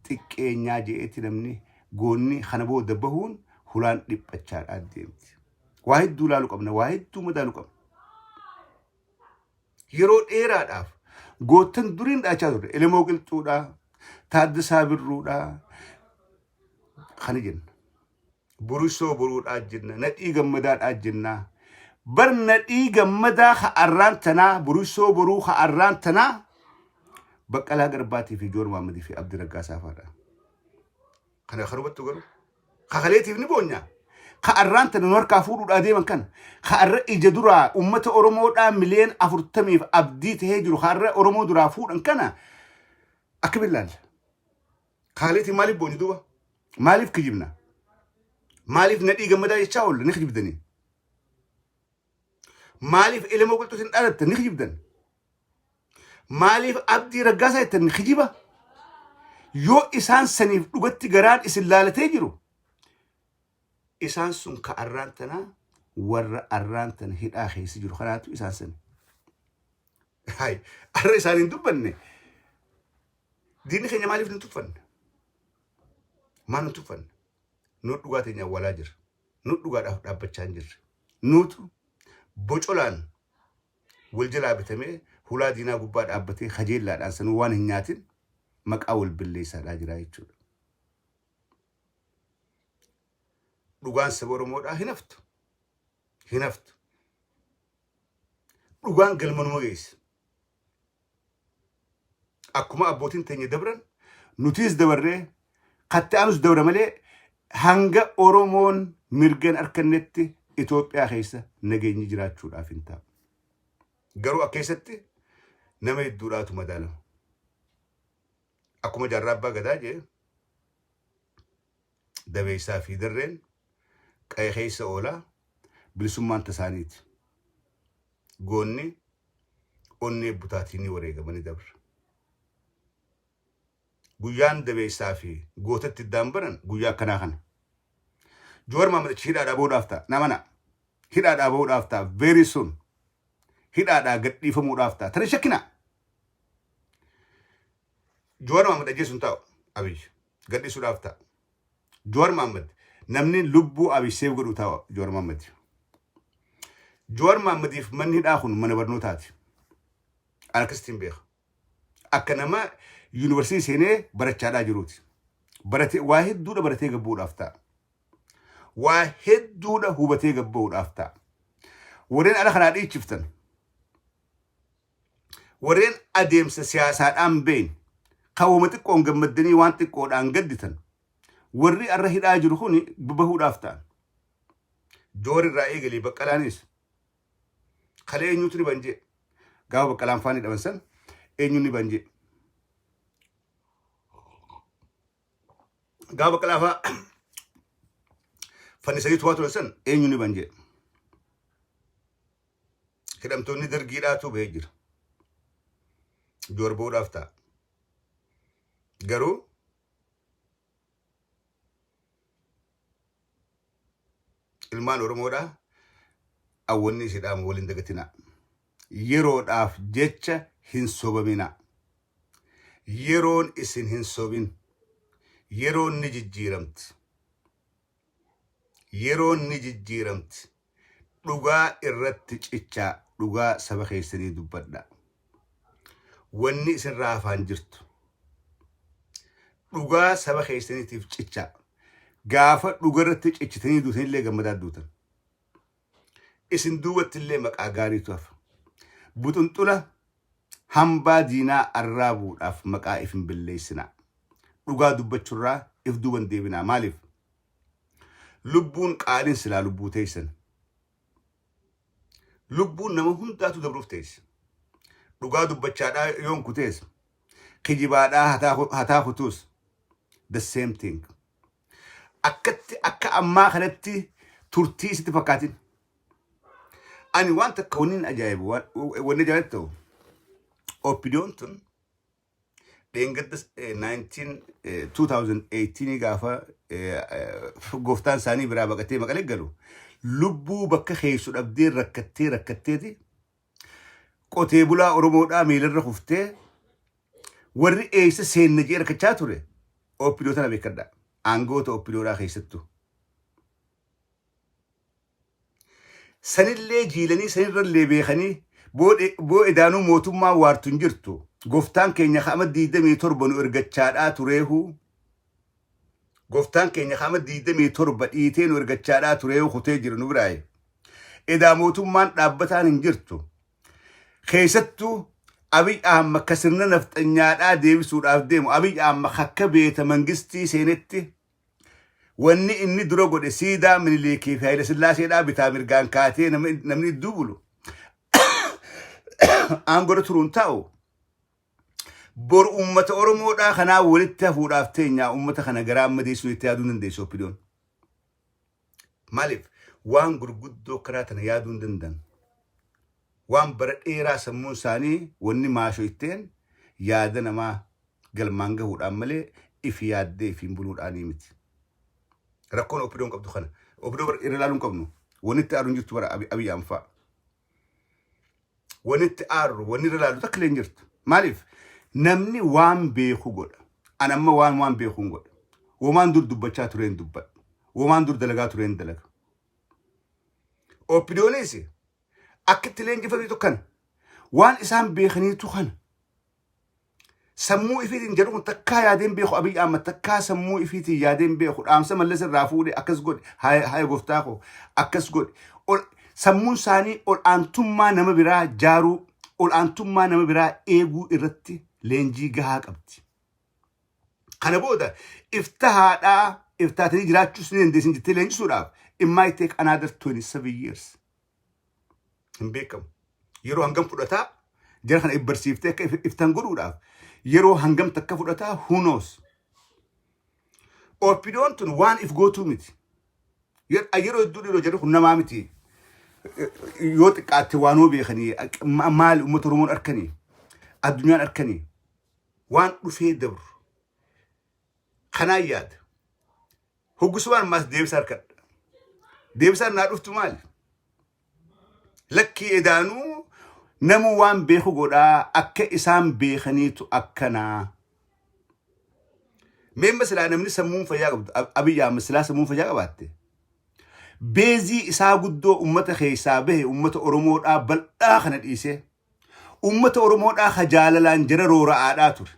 xiqqeenyaa je'eeti namni goonni kana booda bahuun hulaan dhiphachaadhaa deemti. Waa hedduu ilaaluu qabna, waa hedduu madaaluu qabna. Yeroo dheeraadhaaf goottan duriin dhaachaa turre Elemoo Qilxuudhaa, Taaddasaa Birruudhaa kana jenna. Burisoo Boruudhaa jenna, Nadhii Gammadaadhaa jenna. Bar Nadhii Gammadaa ka arraan tanaa, Burisoo Boruu ka arraan tanaa, Baqqalaa Garbaatii fi Joor Mahammadii fi Abdii Raggaasaa fa'aadha. Kana kan hubattu garuu kakaleetiif ni boonyaa. Ka arraan tana nu harkaa fuudhuudhaa deeman kana. Ka arra ija duraa uummata Oromoodhaa miliyoona 40f abdii tahee jiru ka arra Oromoo duraa fuudhan kana akkamiin ilaalla? Kaaleetiin maaliif boonyi duuba? Maaliif kijibna? Maaliif Nadhii Gammadaa jechaa oolla ni kijibdanii? Maaliif Elemoo Qilxuutiin dhalattan ni kijibdan? Maaliif Abdii Raggaasaa jettan ni kijiba? Yoo isaan saniif dhugatti garaan isin laalatee jiru, isaan sun ka arraan tanaa warra arraan tana hidhaa keessa jiru kanaatu isaan sani. Hai, arra isaan hin dubbanne. Diinni keenya maaliif nu tuffanne? Maal nu tuffanne? Nu dhugaa teenya awwaalaa jira. Nu dhugaadhaaf dhaabbachaa hin jirre. Nuutu bocolaan wal jalaa bitamee hulaa diinaa gubbaa dhaabbatee kajeellaadhaan sanuu waan hin nyaatin maqaa wal balleessaadhaa jira jechuudha. Dhugaan saba Oromoodhaa hin haftu. Hin haftu. Dhugaan galmanuma geessa. Akkuma abbootiin teenya dabran nutis dabarree katti aanus dabra malee hanga Oromoon mirga hin arkannetti Itoophiyaa keessa nageenyi jiraachuudhaaf hin taa'u. Garuu akka keessatti nama hedduudhaatu madaalama. Akkuma Jaarraa Abbaa Gadaa jee, dabeessaa fi darreen qa'ee keessa oolaa bilisummaan tasaaniiti. Goonni onnee butaatiin ni wareegamanii dabra. Guyyaan dabeessaa fi gootatti iddaan baran guyyaa akkanaa kana. Joowar Mahammad achi hidhaadhaa bahuudhaaf ta'a. Namana hidhaadhaa bahuudhaaf ta'a. Very soon. Hidhaadhaa gadhiifamuudhaaf ta'a. Tana shakkinaa. Joowar Mahammad ajjeesuun taa'u Abiy gadhiisuudhaaf ta'a. Joowar Mahammad namni lubbuu Abiy seef godhu ta'a Joowar Mahammad. Joowar Mahammadiif manni hidhaa kun mana barnootaati. Ani akkasittiin beeka. Akka nama yuunivarsiitii seenee barachaadhaa jiruuti. Baratee waa hedduudha baratee gabbuudhaaf ta'a. Waa hedduudha hubatee gabbuudhaaf ta'a. Warreen ala kanaa dhiichiftan, warreen adeemsa siyaasaadhaan beeyn, kawwama xiqqoon gammaddanii waan xiqqoodhaan gadditan, warri arra hidhaa jiru kun bahuudhaaf ta'an. Joowar irraa eegalee Baqqalaanis kalee eenyutu ni banjee gaafa Baqqalaan faan hidhaman san eenyuun ni banjee gaafa Baqqalaa faa fannisanii tuwaa turan san eenyuun ni banjee. Hidhamtoonni dargiidhaatu bahee jira. Joowar bahuudhaaf ta'a. Garuu Ilmaan Oromoodhaa awwanni isidhaan waliin dagatinaa. Yeroodhaaf jecha hin sobaminaa. Yeroon isin hin sobin. Yeroon ni jijjiiramti. Yeroon ni jijjiiramti. Dhugaa irratti cichaa, dhugaa saba keessanii dubbadha. Wanni isinirraa hafaan jirtu. Dhugaa saba keessaniitiif cichaa. Gaafa dhuga irratti cichitanii duutanillee gammadaa duutan. Isin duubatti illee maqaa gaariitu hafa. Buxunxula hambaa diinaa arraabuudhaaf maqaa if hin balleessinaa. Dhugaa dubbachurraa if duuban deebinaa. Maaliif? Lubbuun qaaliin silaa lubbuu teessan. Lubbuun nama hundaatu dabruuf teessi. Dhugaa dubbachaadhaa yoon kutees, kijibaadhaa hataa kutuus, the same thing. Akkatti akka ammaa kanatti turtii sitti fakkaatin. Ani waan takka wanni hin ajaa'ibu, wanni ajaa'ibu ta'u, OPDOn tun dheengadda 19 2018 gaafa gooftaan isaanii biraa baqatee Maqalee galu, lubbuu bakka keessu dhabdee rakkattee rakkatteeti qotee bulaa Oromoodhaa miilarra kuftee, warri eessa seenna jee rakkachaa ture OPDO tana beekadha. Aangoota OPDOdhaa keessattuu. Sanillee jiilanii, sanirrallee beekanii, boo edaanuu mootummaan waartu hin jirtu. Gooftaan keenya ka'ama 27 nu ergachaadhaa tureehu. Gooftaan keenya ka'ama 27 dhiitee nu ergachaadhaa tureehu kutee jiru nu biraaye. Edaa mootummaan dhaabbataan hin jirtu. Keessattuu Abiy Ahmad ka sirna nafxanyaadhaa deebisuudhaaf deemu, Abiy Ahmad akka beeta mangistii seenetti wanni inni dura godhe siidaa Minilikii fi Haayila Sillaaseedhaa bitaa mirgaan kaatee namni idduu bulu aangorra turuun taa'u, bor uummata Oromoodhaa kanaa walitti hafuudhaaf teenyaa, uummata kana garaa madeessuu itti yaaduu hin dandeessu OPDOn. Maaliif? Waan gurguddoo karaa tana yaaduu hin danda'an. Waan bara dheeraa sammuun isaanii wanni maashoo itteen yaada namaa galmaan gahuudhaan malee if yaaddee ifiin buluudhaanii miti. Rakkoon OPDOn qabdu kana. OPDO bara irra ilaaluu hin qabnu. Wanni itti aaru hin jirtu bara Abiy Ahmed fa'a. Wanni itti aarru, wanni irra ilaallu takka illee hin jirtu. Maaliif? Namni waan beeku godha. Ani amma waan beeku hin godha. Womaan dur dubbachaa tureen dubbadha. Womaan dur dalagaa tureen dalaga. OPDOnis akka itti leenjifamaniitu kana. Waan isaan beekaniitu kana. Sammuu ifiitiin jedhu kun takkaa yaadeen beeku. Abiy Ahmad takkaa sammuu ifiitiin yaadeen beeku. Dhaamsa Mallas irraa fuudhe, akkas godhe, haya gooftaa koo akkas godhe. Ol sammuun isaanii ol aantummaa nama biraa jaaruu, ol aantummaa nama biraa eeguu irratti leenjii gahaa qabdi. Kana booda iftahaadhaa iftaatanii jiraachuus ni dandeessin jettee leenjisuudhaaf it might take another 27 years. Hin beekamu. Yeroo hangam fudhataa jara kana if barsiiftee akka iftan godhuudhaaf yeroo hangam takka fudhataa, who knows. OPDOn tun waan if gootuu miti. Yeroo hedduu dhiiroo jedhu kun namaa miti. Yoo xiqqaatte waanoo beekanii maali uummata Oromoon arkanii, addunyaan arkanii, waan dhufee dabru kanaan yaada. Hoggusumaan ammaas deebisaa harkadha. Deebisaan naa dhuftu maali? Lakkii, edaanuu namu waan beeku godhaa, akka isaan beekaniitu akkanaa. Meemma silaa namni sammuun fayyaa qabdu, Abiyyi Ahmad silaa sammuun fayyaa qabaatte, base isaa guddoo uummata keessaa bahe, uummata Oromoodhaa bal'aa kana dhiisee, uummata Oromoodhaa ka jaalalaan jara roora'aadhaa ture.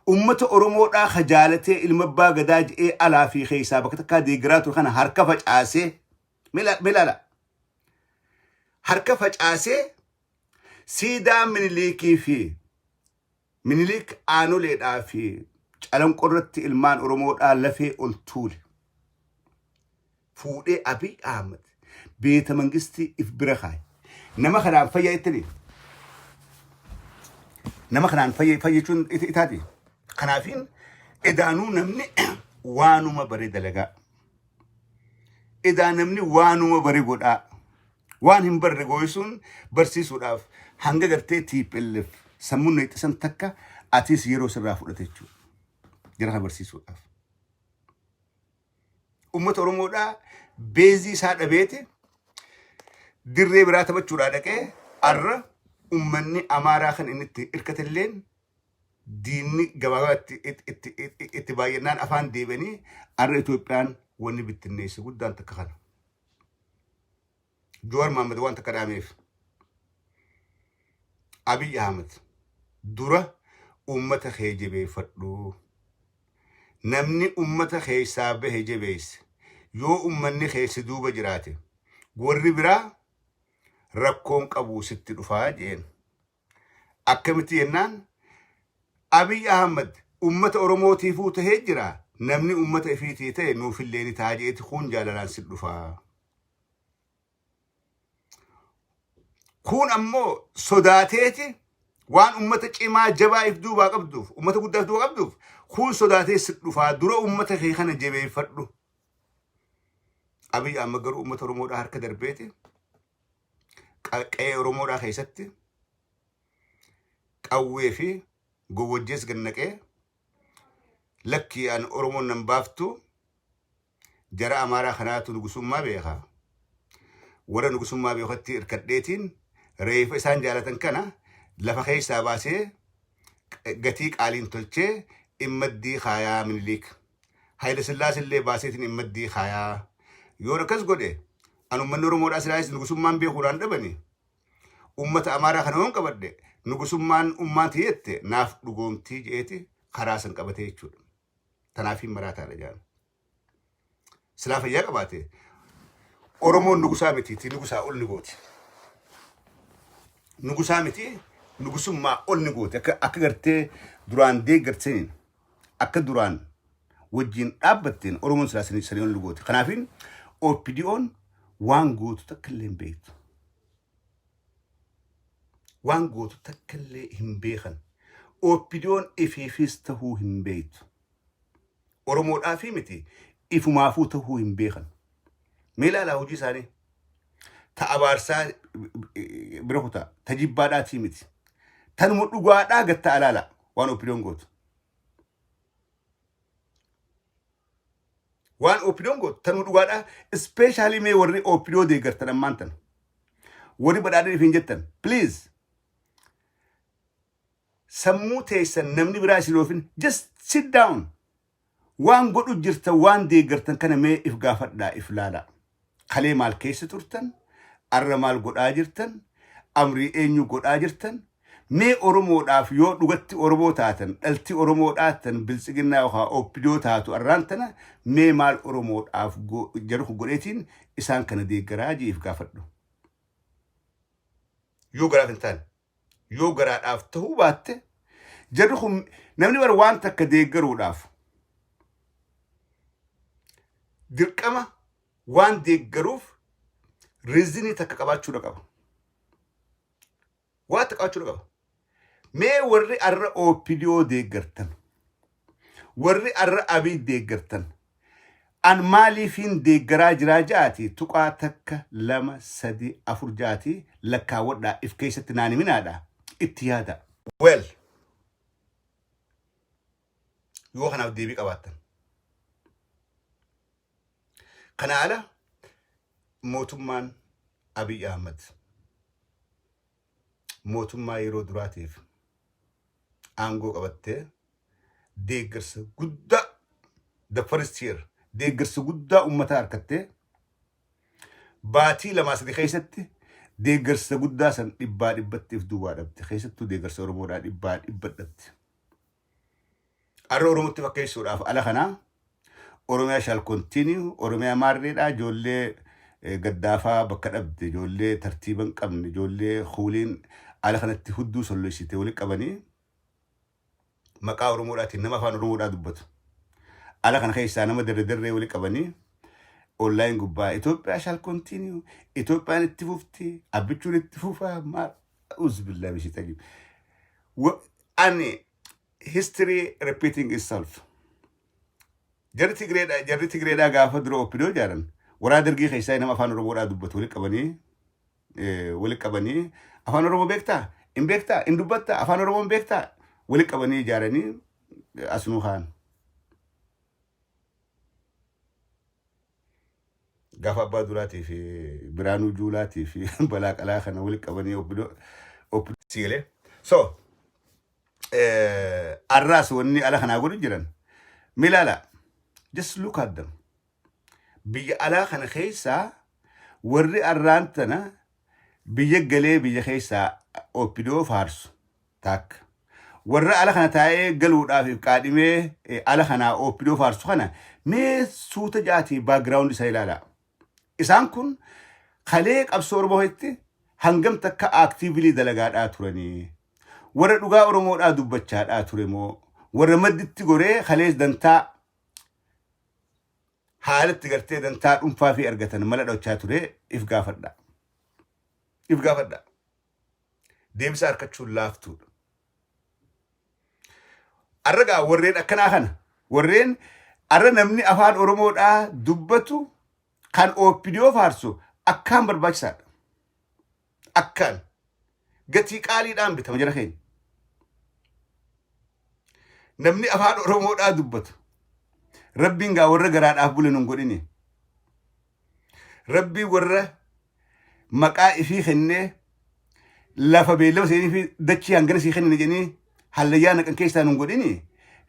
Uummata Oromoodhaa ka jaalatee ilma abbaa gadaa je'ee alaa fi keessaa bakka takkaa deeggaraa ture kana harka facaasee, milaala, harka facaasee siidaa Miniliikii fi Miniliik Aanoleedhaa fi Calanqoo irratti ilmaan Oromoodhaa lafee ol tuule. Fuudhee Abiy Ahmad beeta mangistii if bira kaaye. Nama kanaan fayyaa ittanii. Nama kanaan fayyachuun itaati. Kanaafiin edaanuu namni waanuma bare dalagaa. Edaa namni waanuma bare godhaa. Waan hin barre gooyisuun barsiisuudhaaf hanga gartee TPLF sammuun na takka atis yeroo sirraa fudhate jechuudha. Jara kana barsiisuudhaaf. Uummata Oromoodhaa Beezii isaa dhabeeti dirree biraa taphachuudhaa dhaqee arra ummanni Amaaraa kan inni itti irkatelleen diinni gabaabaa itti baay'inaan afaan deebi'anii arra Itoophiyaan wanni bittinneesse guddaan takka kana. Jawaar Mohaammed waan takka dhaameef. Abiy Ahmed dura ummata kee jabeeffadhu. Namni ummata keessaa bahe jabeesse yoo ummanni kee si duuba jiraate warri biraa rakkoon qabu sitti dhufaa jeen. Akkamitti jennaan Abiy Ahmed ummata Oromootiifuu tahee jira, namni ummata ifiitii ta'e nuufillee ni ta'a jeeti kun jaalalaan si dhufaa. Kun ammoo sodaateeti waan ummata cimaa jabaa if duubaa qabduuf, ummata guddaa if duubaa qabduuf, kun sodaatee si dhufaa, dura ummata kee kana jabeeffadhu. Abiy Ahmed garuu ummata Oromoodhaa harka darbeeti qe'ee Oromoodhaa keessatti qawwee fi gowwajjees gannaqee, lakkii an Oromoon nan baaftu, jara Amaaraa kanaatu nugusummaa beeka. Warra nugusummaa beekatti hirkadheetiin reefa isaan jaalatan kana lafa keessaa baasee gatii qaaliin tolchee immaddii kaayaa Miniliik. Hayila Sillaasee illee baaseetiin immaddii kaayaa. Yoon akkas godhe an uummanni Oromoodhaa silaayis nugusummaan beekuudhaan dhabani. Uummata Amaaraa kana yoon qabadhe nugusummaan ummaan tiyyette naaf dhugoomtii je'eeti karaa san qabatee jechuudha. Tanaaf hin maraataadha jaan. Silaa fayyaa qabaate Oromoon nugusaa mitiiti, nugusaa ol ni gooti. Nugusaa miti, nugusummaa ol ni gooti. Akka gartee duraan deeggartaniin, akka duraan wajjin dhaabbatteen Oromoon silaa sanii ol ni gooti. Kanaafiin OPDOn waan gootu takka illee hin beektu. Waan gootu takka illee hin beekan. OPDOn ifiifis tahuu hin beektu. Oromoodhaafii miti, ifumaafuu tahuu hin beekan. Mee ilaalaa hojii isaanii. Ta abaarsaa bira kutaa. Ta jibbaadhaatii miti. Tanuma dhugaadhaa gatta alaala waan OPDOn gootu. Waan OPDOn gootu tanuma dhugaadhaa. Especially mee warri OPDO deeggartan ammaan tana. Warri badhaadhina ifiin jettan. Please. Sammuu teessan namni biraa isin oofin, just sit down, waan godhu jirtan, waan deeggartan kana mee if gaafadhaa, if laalaa. Kalee maal keessa turtan? Arra maal godhaa jirtan? Amrii eenyu godhaa jirtan? Mee Oromoodhaaf yoo dhugatti Oromoo taatan, dhalti Oromoodhaa tan Biltsiginnaa yookaan OPDO taatu, arraan tana mee maal Oromoodhaaf jedhu godheetiin isaan kana deeggaraa jiif gaafadhu. Yoo garaaf hin taane, yoo garaadhaaf ta'uu baatte, jarri kun namni bara waan takka deeggaruudhaaf dirqama waan deeggaruuf reason takka qabaachuudha qaba. Waan takka qabaachuudha qaba. Mee warri arra OPDO deeggartan, warri arra Abiy deeggartan, an maaliifiin deeggaraa jiraa ja'aati tuqaa takka, lama, sadi, afur ja'aati lakkaawwadhaa, if keessatti naan himinaadha, itti yaada. Well, yoo kanaaf deebii qabaattan. Kana ala mootummaan Abiy Ahmad mootummaa yeroo duraatiif aangoo qabattee deeggarsa guddaa, the first year deeggarsa guddaa uummataa harkattee, baatii 2-3 keessatti deeggarsa guddaa san dhibbaa dhibbatti if duubaa dhabde. Keessattuu deeggarsa Oromoodhaa dhibbaa dhibba dhabde. Har'a Oromootti fakkeessuudhaaf ala kanaa Oromiyaa shall continue, Oromiyaa maarreedhaa, ijoollee gaddaafaa bakka dhabde, ijoollee tartiiba hin qabne, ijoollee huuliin ala kanatti hudduu solloysite walitti qabanii maqaa Oromoodhaatiin nama afaan Oromoodhaa dubbatu. Ala kana keessaa nama darre darree walitti qabanii online gubbaa Itoophiyaa shall continue, Itoophiyaan itti fufti, abbichuun itti fufaa, maal uzbillah bishitanii. Ani history repeating itself. Jarri Tigreedhaa gaafa dura OPDO ijaaran waraa dargii keessaa nama afaan Oromoodhaa dubbatu walitti qabanii, afaan Oromoo beektaa, hin beektaa, hin dubbattaa, afaan Oromoo hin beektaa, walitti qabanii ijaaranii asnuu kaan. Gaafa Abbaa Duulaatii fi Biraanuu Juulaatii fi Balaa Qalaa kana walitti qabanii OPDO OPDO siigalee. So arraas wanni ala kanaa godhu jiran milaala, just look at them. Biyya alaa kana keessaa warri arraan tana biyya galee biyya keessaa OPDO faarsu takka. Warra ala kana taa'ee galuudhaaf qaadhimee ala kanaa OPDO faarsu kana mee suuta ja'aatii background isaa ilaalaa. Isaan kun kalee qabsoo Oromoo keessatti hangam takka actively dalagaadhaa turanii? Warra dhugaa Oromoodhaa dubbachaadhaa ture moo? Warra madditti goree kalees dantaa haalatti gartee dantaa dhuunfaa fi argatan mala dhochaa ture, if gaafadha. If gaafadha. Deebisa harkachuun laaftuudha. Arragaa warreen akkanaa kana, warreen arra namni afaan Oromoodhaa dubbatu kan OPDO faarsu akkaan barbaachisaadha. Akkaan gatii qaaliidhaan bitama jara keenya. Namni afaan Oromoodhaa dubbatu. Rabbiin gaa warra garaadhaaf bule nun godhini. Rabbiin warra maqaa ifii kennee lafa beellama seenii fi dachii hangana sii kennine jedhanii hallayyaa naqan keessaa nun godhini.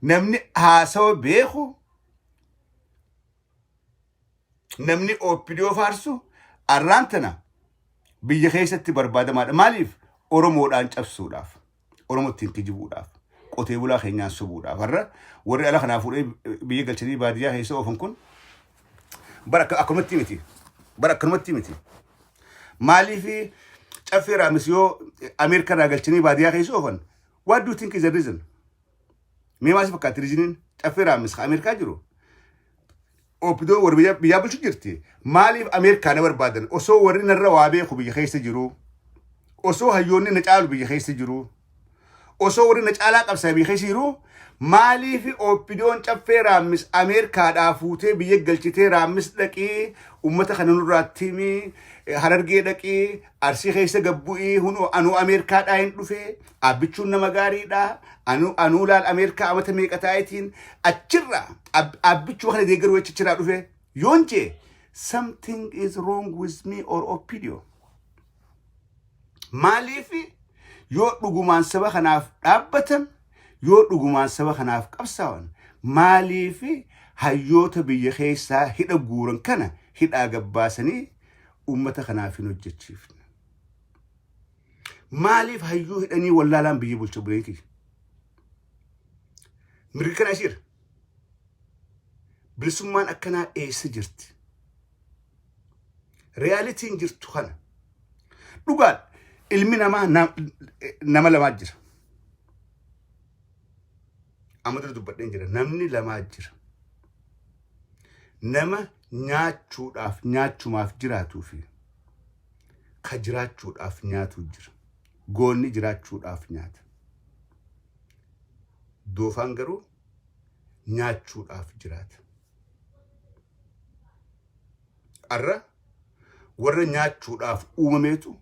Namni haasawa beeku, namni OPDO faarsu arraan tana biyya keessatti barbaadamaadha. Maaliif? Oromoodhaan cabsuudhaaf, Oromoo ittiin kijibuudhaaf, qotee bulaa keenyaan sobuudhaaf. Har'a warri ala kanaa fuudhee biyya galchanii baadiyyaa keessa oofan kun bara akkanumatti miti. Bara akkanumatti miti. Maaliif Caffee Raamis yoo Ameerikaa irraa galchanii baadiyyaa keessa oofan? What do you think is the reason? Mee maal si fakkaatti reasoniin Caffee Raamis ka Ameerikaa jiru? OPDO warri biyyaa bulchu jirti. Maaliif Ameerikaa na barbaadan? Osoo warri narra waa beeku biyya keessa jiru. Osoo hayyoonni na caalu biyya keessa jiru. Osoo warri na caalaa qabsaa biyya keessa jiru. Maaliif OPDOn Caffee Raammis Ameerikaadhaa fuutee biyya galchitee, Raammis dhaqii uummata kana nurraatti himii, Harargee dhaqii, Arsii keessa gabbu'ii, hunoo anuu Ameerikaadhaa hin dhufe, abbichuun nama gaariidha, anuu laal Ameerikaa amata meeqa taa'eetiin achirraa abbichuu kana deeggaruu achirraa dhufe yoon jee, something is wrong with me or OPDO. Maaliif yoo dhugumaan saba kanaaf dhaabbatan, yoo dhugumaan saba kanaaf qabsaa'an, maaliif hayyoota biyya keessaa hidha guuran kana hidhaa gabbaasanii uummata kanaaf hin hojjechiifne? Maaliif hayyuu hidhanii wallaalaan biyya bulcha buleen kiyya? Mirga kana ishiira. Bilisummaan akkanaa eessa jirti? Realityn jirtu kana. Dhugaan ilmi namaa nama lamaa jira. Amma dura dubbadheen jira. Namni lamaa jira. Nama nyaachuudhaaf nyaachumaaf jiraatuu fi ka jiraachuudhaaf nyaatu jira. Goonni jiraachuudhaaf nyaata. Doofaan garuu nyaachuudhaaf jiraata. Arra warra nyaachuudhaaf uumameetu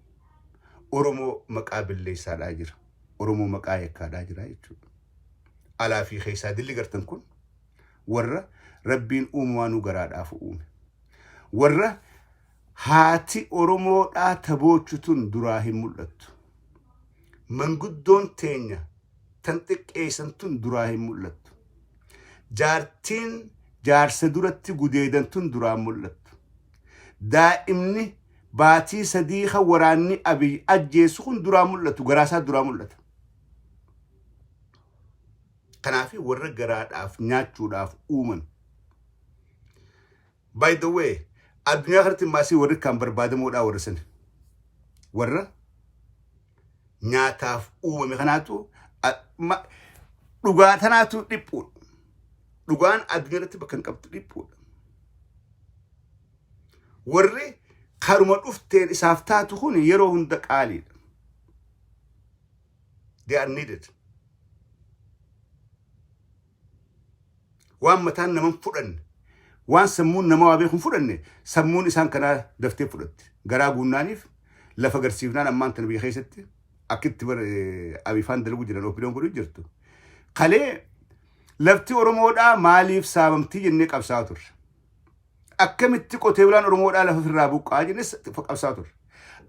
Oromoo maqaa billeessaadhaa jira. Oromoo maqaa yakkaadhaa jira jechuudha. Alaa fi keessaa dilli gartan kun warra Rabbiin uumaanuu garaadhaaf uume. Warra haati Oromoodhaa taboochu tun duraa hin mul'attu. Manguddoon teenya tan xiqqeessan tun duraa hin mul'attu. Jaartiin jaarsa duratti gudeedan tun duraa hin mul'attu. Daa'imni baatii 3 kan waraanni Abiy ajjeesu kun duraa mul'atu, garaasaa duraa mul'ata. Kanaaf warra garaadhaaf nyaachuudhaaf uuman. By the way, addunyaa kanatti maasii warri kan barbaadamoodhaa warra sani. Warra nyaataaf uumame kanaatu dhugaa tanaatu dhiphuudha. Dhugaan addunyaa irratti bakka hin qabdu dhiphuudha. Warri karuma dhufteen isaaf taatu kun yeroo hunda qaaliidha. They are needed. Waan mataan nama hin fudhanne, waan sammuun nama waa beeku hin fudhanne, sammuun isaan kanaa daftee fudhatti. Garaa guunnaaniif lafa garsiifnaan ammaan tana biyya keessatti akkitti bar abifaan dalagu jiran OPDOn godhu jirtu. Kalee lafti Oromoodhaa maaliif saamamtii jennee qabsaa'aa turre. Akkamitti qotee bulaan Oromoodhaa lafa ofirraa buqqaa jennee qabsaa'aa turre.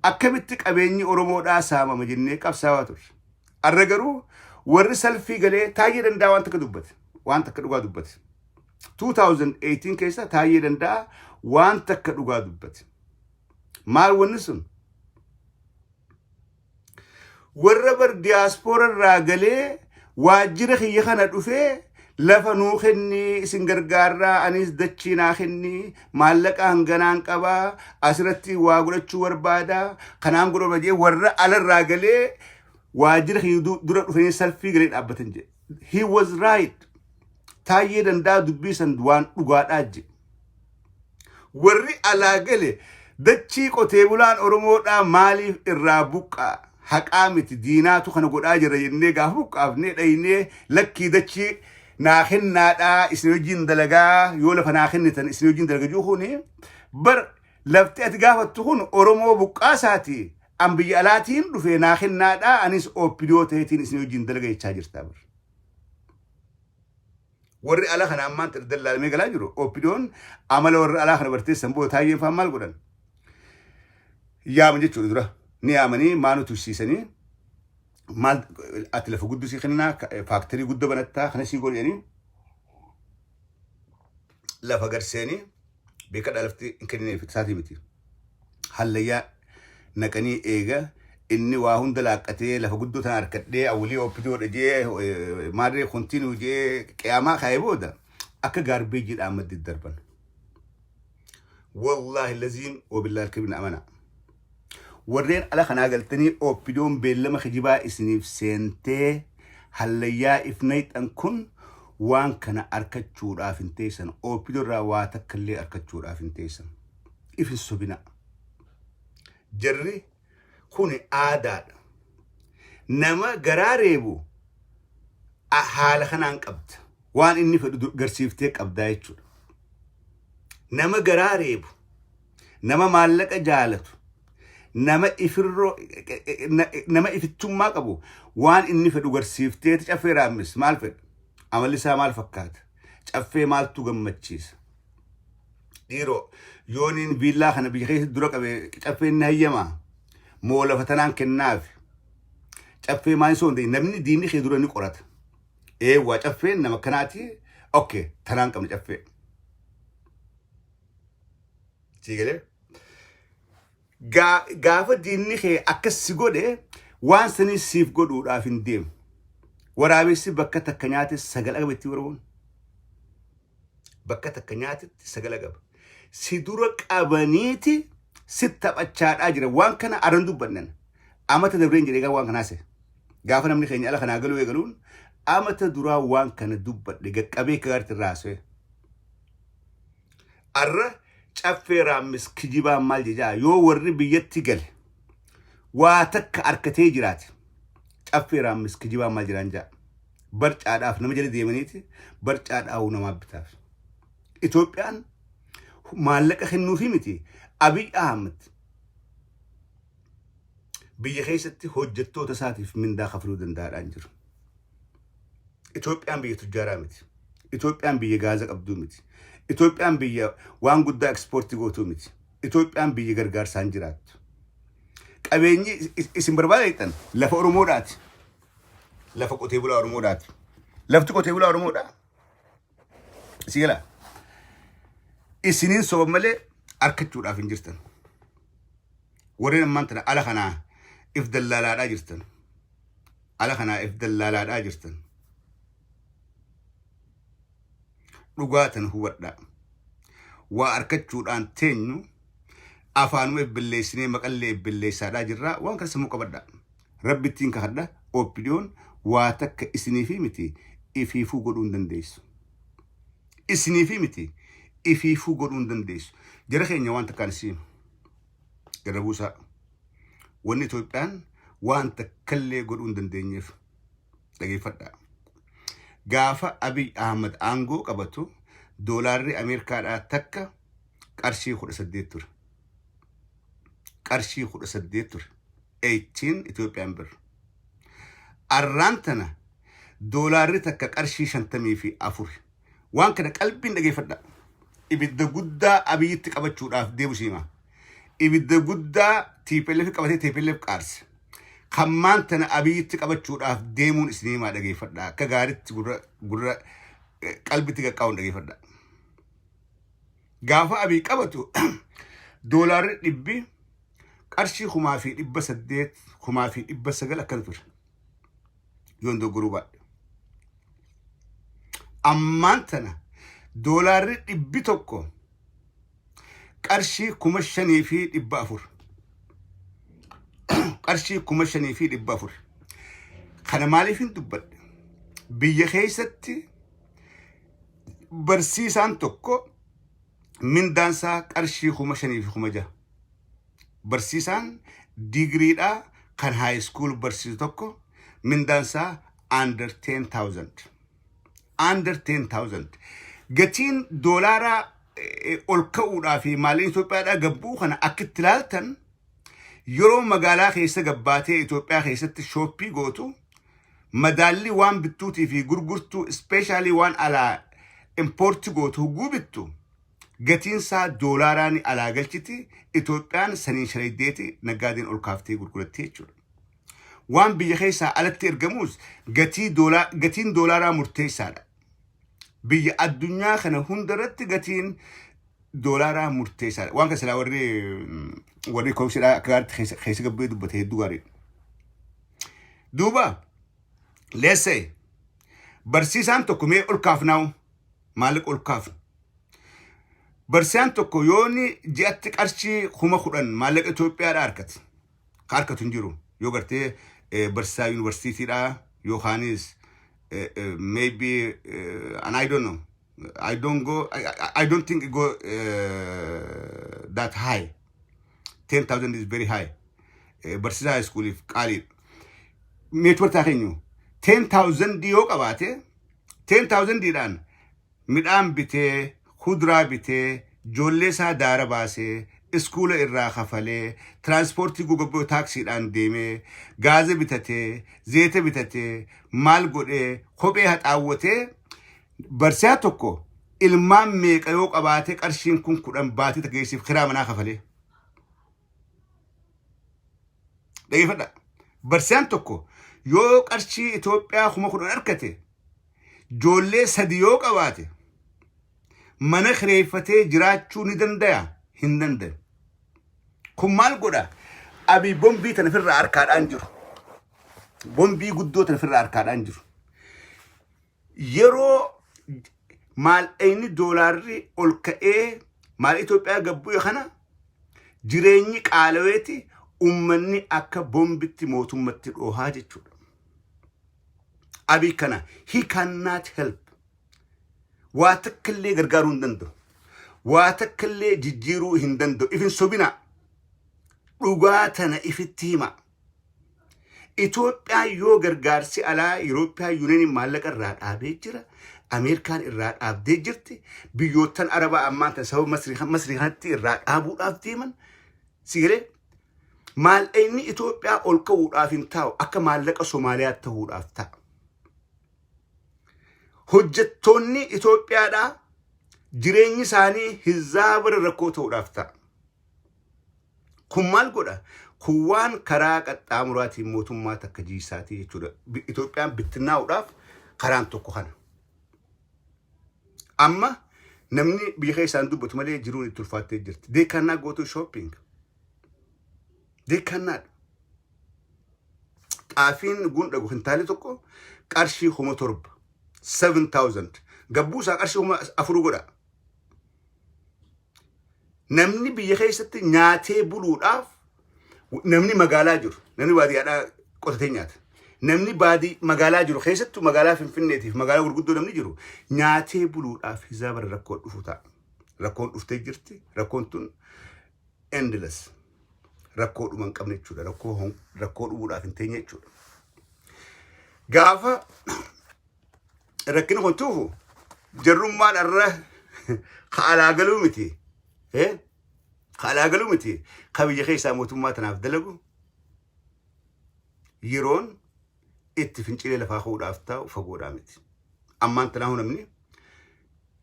Akkamitti qabeenyi Oromoodhaa saamama jennee qabsaa'aa turre. Arra garuu warri salfii galee Taayyee Danda'a waan takka dubbate. Waan takka dhugaa dubbate. 2018 keessa Taayyee Danda'a waan takka dhugaa dubbate. Maal wanni sun? Warra bar diyaaspoora irraa galee waajjira kiyya kana dhufee lafa nuu kennii, isin gargaarraa, anis dachii naa kennii, maallaqa hanganaan qabaa, asirratti waa godhachuu barbaada, kanaan godhuu barbaada jedhee warra alarraa galee waajjira kiyya dura dhufanii salfii galee dhaabbatan jedhe. He was right. Taayyee Danda'a dubbii san waan dhugaadhaa jedhe. Warri alaa gale dachii qotee bulaan Oromoodhaa maaliif irraa buqqaa, haqaa miti, diinaatu kana godhaa jira jennee gaafa buqqaafnee dhaynee, lakkii, dachii naa kennaadhaa, isin wajjin dalagaa, yoo lafa naa kennitan isin wajjin dalaga jiru kuni bar lafti ati gaafattu kun Oromoo buqqaasaati, an biyya alaatiin dhufe, naa kennaadhaa, anis OPDO ta'eetiin isin wajjin dalaga jechaa jirtaa bar. Warri alaa kana ammaan dallaalamee galaa jiru. OPDOn amala warra alaa kana bartee san booda Taayyeen fa'aan maal godhan? Yaaman jechuudha dura. Ni yaamanii maa nu tursiisanii, maal ati lafa guddoo sii kennaa, factory guddoo banattaa, kana sii godhanii lafa garseenii beekadhaa, lafti hin kennineef isaatii miti. Hallayyaa naqanii eega inni waa hunda laaqqatee lafa guddoo tana harkadhee awwalii OPDOdha jee maarree continue jee qiyaamaa kaa'ee booda akka garbagedhaan maddi darban. Wallaahi laziim wabillahi alkabir amana. Warreen ala kanaa galtanii OPDOn beellama kijibaa isiniif seentee hallayyaa ifnayxan kun waan kana arkachuudhaaf hin teessan. OPDO irraa waa takka illee arkachuudhaaf hin teessan. If hin sobina. Jarri kun aadaadha. Nama garaa reebu haala kanaan qabda. Waan inni fedhu garsiiftee qabdaa jechuudha. Nama garaa reebu, nama maallaqa jaalatu, nama ifirroo, nama ifittummaa qabu waan inni fedhu garsiifteeti. Caffee Raammis maal fedha? Amalli isaa maal fakkaata? Caffee maaltu gammachiisa? Dhiiroo, yooniin viillaa kana biyya keessatti dura qabe caffee inni hayyamaa? Moo lafa tanaan kennaafi? Caffee maal soon ta'e, namni diinni kee dura ni qorata. Eewwaa, caffeen nama akkanaati, okay, tanaan qabna caffee. Sii galee? Gaafa diinni kee akkas si godhe waan sanii siif godhuudhaaf hin deemu. Waraabessi bakka takka nyaate sagala qaba itti Oromoon. Bakka takka nyaatetti sagala qaba. Si dura qabaniiti si taphachaadhaa jira. Waan kana aran dubbannan. Amata dabreen jedhee waan kanaase. Gaafa namni keenya ala kanaa galuu eegaluun amata duraa waan kana dubbadhe gaqqabee akka gaariitti irraa haasa'e. Arra Caffee Raammis kijibaan maal jechaa, yoo warri biyyatti gale waa takka harkatee jiraate, Caffee Raammis kijibaan maal jedhaan jaa, barcaadhaaf nama jala deemaniiti barcaadhaaf namaaf bitaaf. Itoophiyaan maallaqa kennuufii miti, Abiy Ahmed biyya keessatti hojjettoota isaatiif mindaa kafaluu danda'aadhaan jiru. Itoophiyaan biyya tujjaaraa miti. Itoophiyaan biyya gaaza qabduu miti. Itoophiyaan biyya waan guddaa export gootuu miti. Itoophiyaan biyya gargaarsaan jiraattu. Qabeenyi isin barbaada jettan lafa Oromoodhaati. Lafa qotee bulaa Oromoodhaati. Lafti qotee bulaa Oromoodhaa. Si galaa? Isiniin soba malee argachuudhaaf hin jirtan. Warreen ammaan tana ala kanaa if dallaalaadhaa jirtan. Ala kanaa if dallaalaadhaa jirtan. Dhugaa tan hubadhaa. Waa argachuudhaan teenyu afaanuma ebbilleessinee maqallee ebbilleessaadhaa jirraa, waan kana sammuu qabadhaa. Rabbi ittiin kakadha, OPDOn waa takka isiniifi miti, ifiifuu godhuu hin dandeessu. Isiniifi miti, ifiifuu godhuu hin dandeessu. Jara keenya, waan takkaan isin irra buusaa. Wanni Itoophiyaan waan takkallee godhuu hin dandeenyeef dhageeffadhaa. Gaafa Abiy Ahmad aangoo qabatu doolaarri Ameerikaadhaa takka qarshii 18 ture. Qarshii 18 ture. 18 Itoophiyaan bir. Arraan tana doolaarri takka qarshii 54. Waan kana qalbiin dhageeffadhaa. Ibidda guddaa Abiyyitti qabachuudhaaf deemu siima. Ibidda guddaa TPLF qabatee TPLF qaarse. Kan maantana Abiyyitti qabachuudhaaf deemuun isin himaa, dhageeffadha. Akka gaaritti gurra gurra qalbitti qaqqabuun dhageeffadha. Gaafa Abiy qabatu doolaarri dhibbi qarshii 1800, 1900 akkana ture. Yoon doggoruu baadhe. Ammaan tana doolaarri 100 qarshii 5400. Qarshii 5400. Kana maaliif hin dubbadhe? Biyya keessatti barsiisaan tokko mindaansaa qarshii 5000 fi 6000. Barsiisaan digiriidhaa kan high school barsiisu tokko mindaansaa under 10,000. Under 10,000. Gatiin doolaaraa ol ka'uudhaa fi maallaqni Itoophiyaadhaa gabbuu kana akka itti ilaaltan, yeroo magaalaa keessa gabbaatee Itoophiyaa keessatti shop gootu, madaalli waan bittuutii fi gurgurtuu, especially waan alaa import gootu hogguu bittu, gatiin isaa doolaaraan alaa galchiti. Itoophiyaan saniin shalaydeeti naggaadeen ol kaaftee gurguratti jechuudha. Waan biyya keessaa alatti ergamus gatiin doolaaraa murteessaadha. Biyya addunyaa kana hundarratti gatiin doolaaraa murteessaadha. Waan kana silaa warri koomsiidhaa akka gaariitti keessa gabbee dubbate, hedduu gaariidha. Duuba leessee barsiisaan tokko mee ol kaafnaa'u, maallaqa ol kaafnu. Barsiisaan tokko yooni ji'atti qarshii 10,000 maallaqa Itoophiyaadhaa argate. Ka argatu hin jiru. Yoo gartee barsiisaa yuunivarsiitiidhaa yookaanis maybe and I don't know. I don't go I don't think it go that high. 10,000 is very high. Barsiisaa high schooliif qaaliidha. Meetii keenyu 10,000 yoo qabaate, 10,000dhaan midhaan bitee, kuduraa bitee, ijoollee isaa daara baasee, iskuula irraa kafalee, tiraanspoortii gugabboo taaksiidhaan deemee, gaaza bitatee, zeeta bitatee, maal godhee, kophee haxaawwatee, barsiisaa tokko ilmaan meeqa yoo qabaate qarshiin kun 10 baatee tageessiif kiraa manaa kafalee. Dhageeffadha. Barsiisaan tokko yoo qarshii Itoophiyaa 10,000 argate, ijoollee sadi yoo qabaate, mana kireeffatee jiraachuu ni danda'a? Hin danda'u. Kun maal godha? Abii bombii tana ofirraa harkaadhaan jiru. Bombii guddoo tana ofirraa harkaadhaan jiru. Yeroo maallaqni doolaarri ol ka'ee maal Itoophiyaa gabbuu kana jireenyi qaalaweeti ummanni akka bombitti mootummatti dhoohaa jechuudha. Abii kana he cannot help. Waa takka illee gargaaruu hin danda'u. Waa takka illee jijjiiruu hin danda'u. Ifin sobina. Dhugaa tana ifitti hima. Itoophiyaan yoo gargaarsi alaa European Union maallaqa irraa dhaabee jira. Ameerikaan irraa dhaabdee jirti. Biyyoottan Arabaa ammaan tan sababa Masrii kanatti irraa dhaabuudhaaf deeman. Sigalee maallaqni Itoophiyaa ol ka'uudhaaf hin taa'u, akka maallaqa Somaaliyaa ta'uudhaaf ta'a. Hojjettoonni Itoophiyaadhaa jireenyi isaanii hizaabara rakkoo ta'uudhaaf ta'a. Kun maal godha? Kun waan karaa qaxxaamuraatiin mootummaa takka jiisaatii jechuudha. Itoophiyaan bittinnaa'uudhaaf karaan tokko kana. Amma namni biyya keessaan dubbatu malee jiruun itti ulfaattee jirti. They cannot go to shopping. They cannot. Xaafiin gundhagu kintaali tokko qarshii 7000. 7000. Gabbuu isaa qarshii 4000 godha. Namni biyya keessatti nyaatee buluudhaaf, namni magaalaa jiru, namni baadiyyaadhaa qotatee nyaata. Namni baadii magaalaa jiru, keessattuu magaalaa Finfinneetiif magaalaa gurguddoo namni jiru, nyaatee buluudhaaf hizaaba rakkoo dhufu ta'a. Rakkoon dhuftee jirti. Rakkoon tun endless. Rakkoo dhuma hin qabne jechuudha. Rakkoo dhumuudhaaf hin teenye jechuudha. Gaafa rakkina kun tuufu jarrummaan irra ka alaa galuu miti. Ka alaa galuu miti. Ka biyya keessaa mootummaa tanaaf dalagu yeroon itti fincilee lafaa ka'uudhaaf taa'u fagoodhaa miti. Ammaan tanaahu namni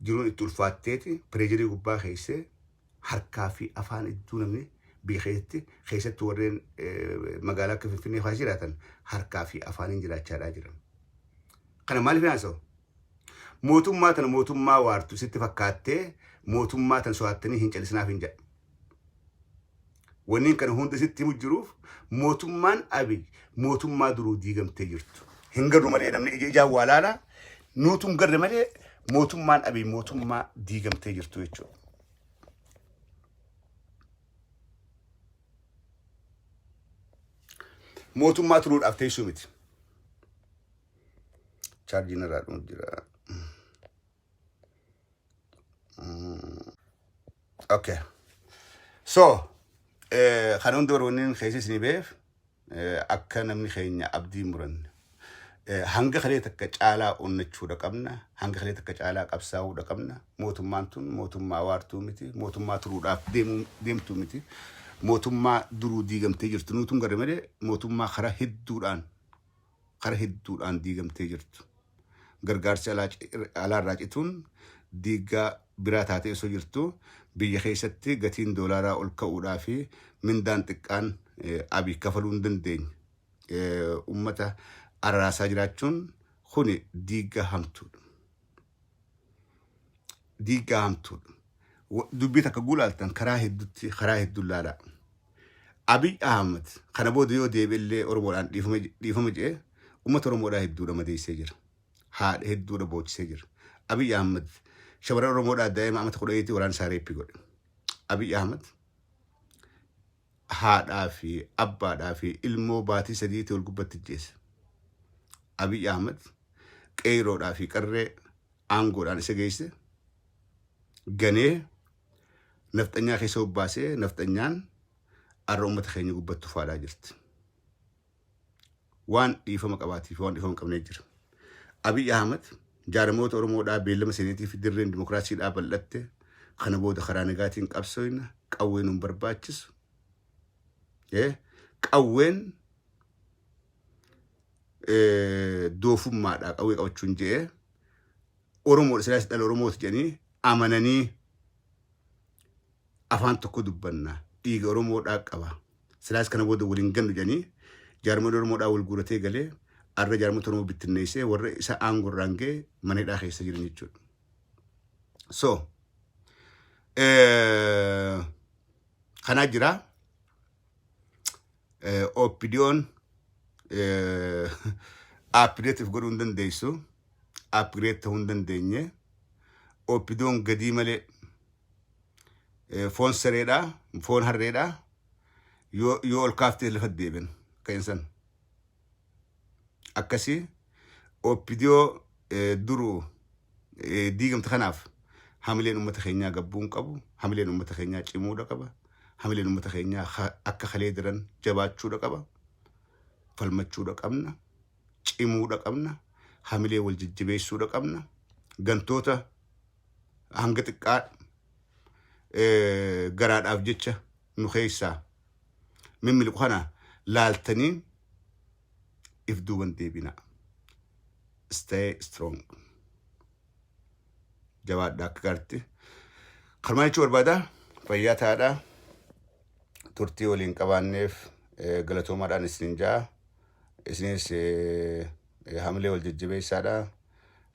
Jiruun itti ulfaatteeti pressure gubbaa keessee harkaa fi afaan iddoo namni biyya keessatti, keessattuu warreen magaalaa akka Finfinnee fa'aa jiraatan, harkaa fi afaaniin jiraachaadhaa jiran. Kana maaliif haasa'u? Mootummaa tana mootummaa waartu sitti fakkaattee mootummaa tana sodaattanii hin callisinaaf hin jedha. Wanni kana hunda sitti himu jiruuf mootummaan Abiy mootummaa duruu diigamtee jirtu. Hin garru malee namni ija ijaan waa laala. Nuutu hin garre malee mootummaan Abiy mootummaa diigamtee jirtu jechuudha. Mootummaa turuudhaaf teessuu miti. Chaarjiin irraa dhumu jira. Okay. So, kan hunda warroonni keessa isinii beef akka namni keenya abdii muranne. Hanga kalee takka caalaa onnachuudha qabna. Hanga kalee takka caalaa qabsaa'uudha qabna. Mootummaan tun mootummaa waartuu miti. Mootummaa turuudhaaf deemtuu miti. Mootummaa duruu diigamtee jirtu. Nuutuun garre malee mootummaa karaa hedduudhaan diigamtee jirtu. Gargaarsi alaarraa cituun diigaa biraa taatee osoo jirtu, biyya keessatti gatiin doolaaraa ol ka'uudhaa fi mindaan xiqqaan Abiy kafaluu hin dandeenye ummata araraasaa jiraachuun kuni diigaa hamtuudha. Diigaa hamtuudha. Dubbii takka gulaaltan karaa hedduutti karaa hedduun laalaa. Abiy Ahmad kana booda yoo deebi'ellee Oromoodhaan dhiifama jedhee uummata Oromoodhaa hedduudha madeessee jira. Haadha hedduudha boochisee jira. Abiy Ahmad shamarran Oromoodhaa daa'ima amata 10tti waraana isaa rape godhe. Abiy Ahmad haadhaa fi abbaadhaa fi ilmoo baatii 3tti wal gubbatti ajjeese. Abiy Ahmad qeeroodhaa fi qarree aangoodhaan isa geesse ganee nafxanyaa keessa bobbaasee nafxanyaan arra uummata keenya gubbatti ufaadhaa jirti. Waan dhiifama qabaatii fi waan dhiifama qabnee jira. Abiy Ahmad jaarmoota Oromoodhaa beellama seeneetii fi dirreen dimokiraasiidhaa bal'atte, kana booda karaa nagaatiin qabsooyna, qawween nun barbaachisu. Qawween doofummaadha qawwee qabachuun je'ee, Oromoodha silaas dhala Oromooti jedhanii amananii afaan tokko dubbanna, dhiiga Oromoodhaa qaba. Silaas kana booda waliin gannu jedhanii jaarmoonni Oromoodhaa wal guuratee galee arra jaarmoota Oromoo bittinneessee warra isa aangoo irraan ga'e mana hidhaa keessa jiran jechuudha. So, kanaa jira. OPDO'n upgrade godhuu hin dandeessu. Upgrade ta'uu hin dandeenye. OPDO'n gadii malee foon sareedhaa, foon harreedhaa yoo ol kaaftee lafa deebiin kan akkasii OPDO duruu diigamte. Kanaaf hamileen uummata keenyaa gabbuu hin qabu. Hamileen uummata keenyaa cimuudha qaba. Hamileen uummata keenyaa akka kalee diran jabaachuudha qaba. Falmachuudha qabna. Cimuudha qabna. Hamilee wal jajjabeessuudha qabna. Gantoota hanga xiqqaa garaadhaaf jecha nu keessaa mimmiliqu kana laaltanii if duuban deebina. Stay strong. Jabaadhaa akka gaariitti. Kanumaan jechuu barbaada. Fayyaa ta'aadha. Turtii waliin qabaanneef galatoomaadhaan isinin ja'a. Isinis hamilee wal jajjabeessaadha.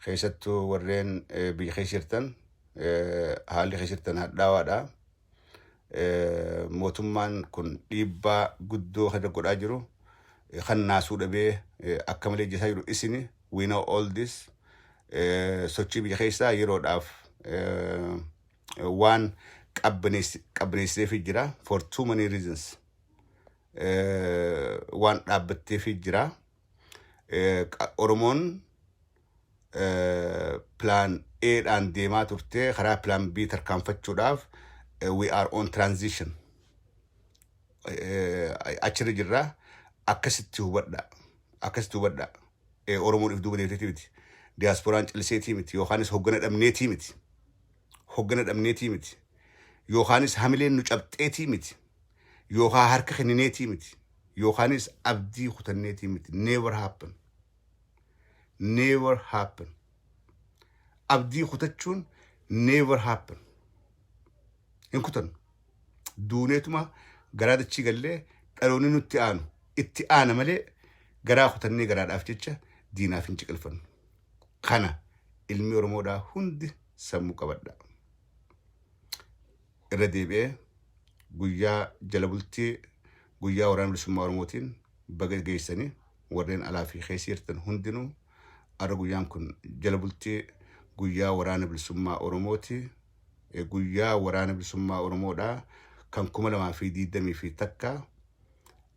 Keessattuu warreen biyya keessa jirtan, haalli keessa jirtan hadhaawaadha. Mootummaan kun dhiibbaa guddoo kan godhaa jiru, kan naasuu dhabee akka malee ijjisaa jiru isini. We know all this. Sochii biyya keessaa yeroodhaaf waan qabbaneessineefii jira, for too many reasons waan dhaabbatteefii jira. Oromoon plan A dhaan deemaa turte, karaa plan B tarkaanfachuudhaaf we are on transition. Achirra jirra, akkasitti hubadha, akkasitti hubadha. Oromoon if duuba deemteetii miti, diyaaspooraan calliseetii miti, yookaanis hoggana dhabneetii miti, hoggana dhabneetii miti, yookaanis hamileen nu cabxeetii miti, yookaan harka kennineetii miti, yookaanis abdii kutanneetii miti. Never happen, never happen. Abdii kutachuun Never happen. Hin kutannu. Duuneetuma garaa dachii gallee dhaloonni nutti aanu itti aana malee garaa kutannee garaadhaaf jecha diinaaf hin ciqilfannu. Kana ilmi Oromoodhaa hundi sammuu qabadha. Irra deebi'ee guyyaa jala bultii guyyaa Waraana Bilisummaa Oromootiin baga geessanii, warreen alaa fi keessa jirtan hundinuu. Har'a guyyaan kun jala bultii guyyaa Waraana Bilisummaa Oromooti. Guyyaa Waraana Bilisummaa Oromoodhaa kan 2021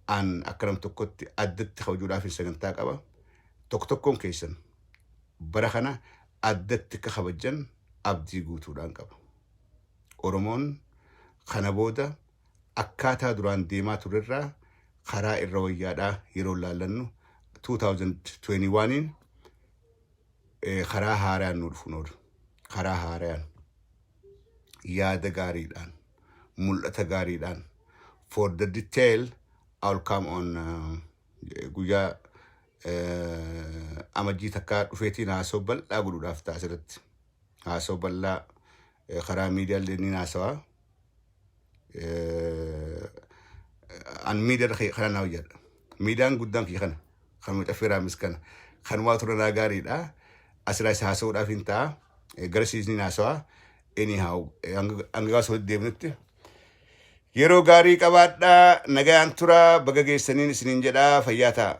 an akka nam tokkotti addatti kabajuudhaaf sagantaa qaba. Tokko tokkoon keessan bara kana addatti akka kabajan abdii guutuudhaan qaba. Oromoon kana booda akkaataa duraan deemaa turerraa karaa irra wayyaadhaa yeroo laallannu 2021 karaa haaraan nu dhufu oolu. Karaa haaraan, yaada gaariidhaan, mul'ata gaariidhaan. For the detail, I'll come on guyyaa Amajjii 1 dhufeetiin haasoo bal'aa godhuudhaaf ta'a asirratti. Haasoo bal'aa karaa miidiyaalee ni haasawaa. An miidiyaa kana naa hojjedha. Miidiyaan guddaan kiyya kana. Kanuma Caffee Raamis kana. Kanumaa tura naa gaariidha. Asirraa isa haasa'uudhaaf hin ta'a. Gara siisniin haasawaa. Anyhow, hanga gaafa walitti deemnutti. Yeroo gaarii qabaadhaa, nagayaan tura, baga geessaniin isiniin jedhaa, fayyaa ta'a.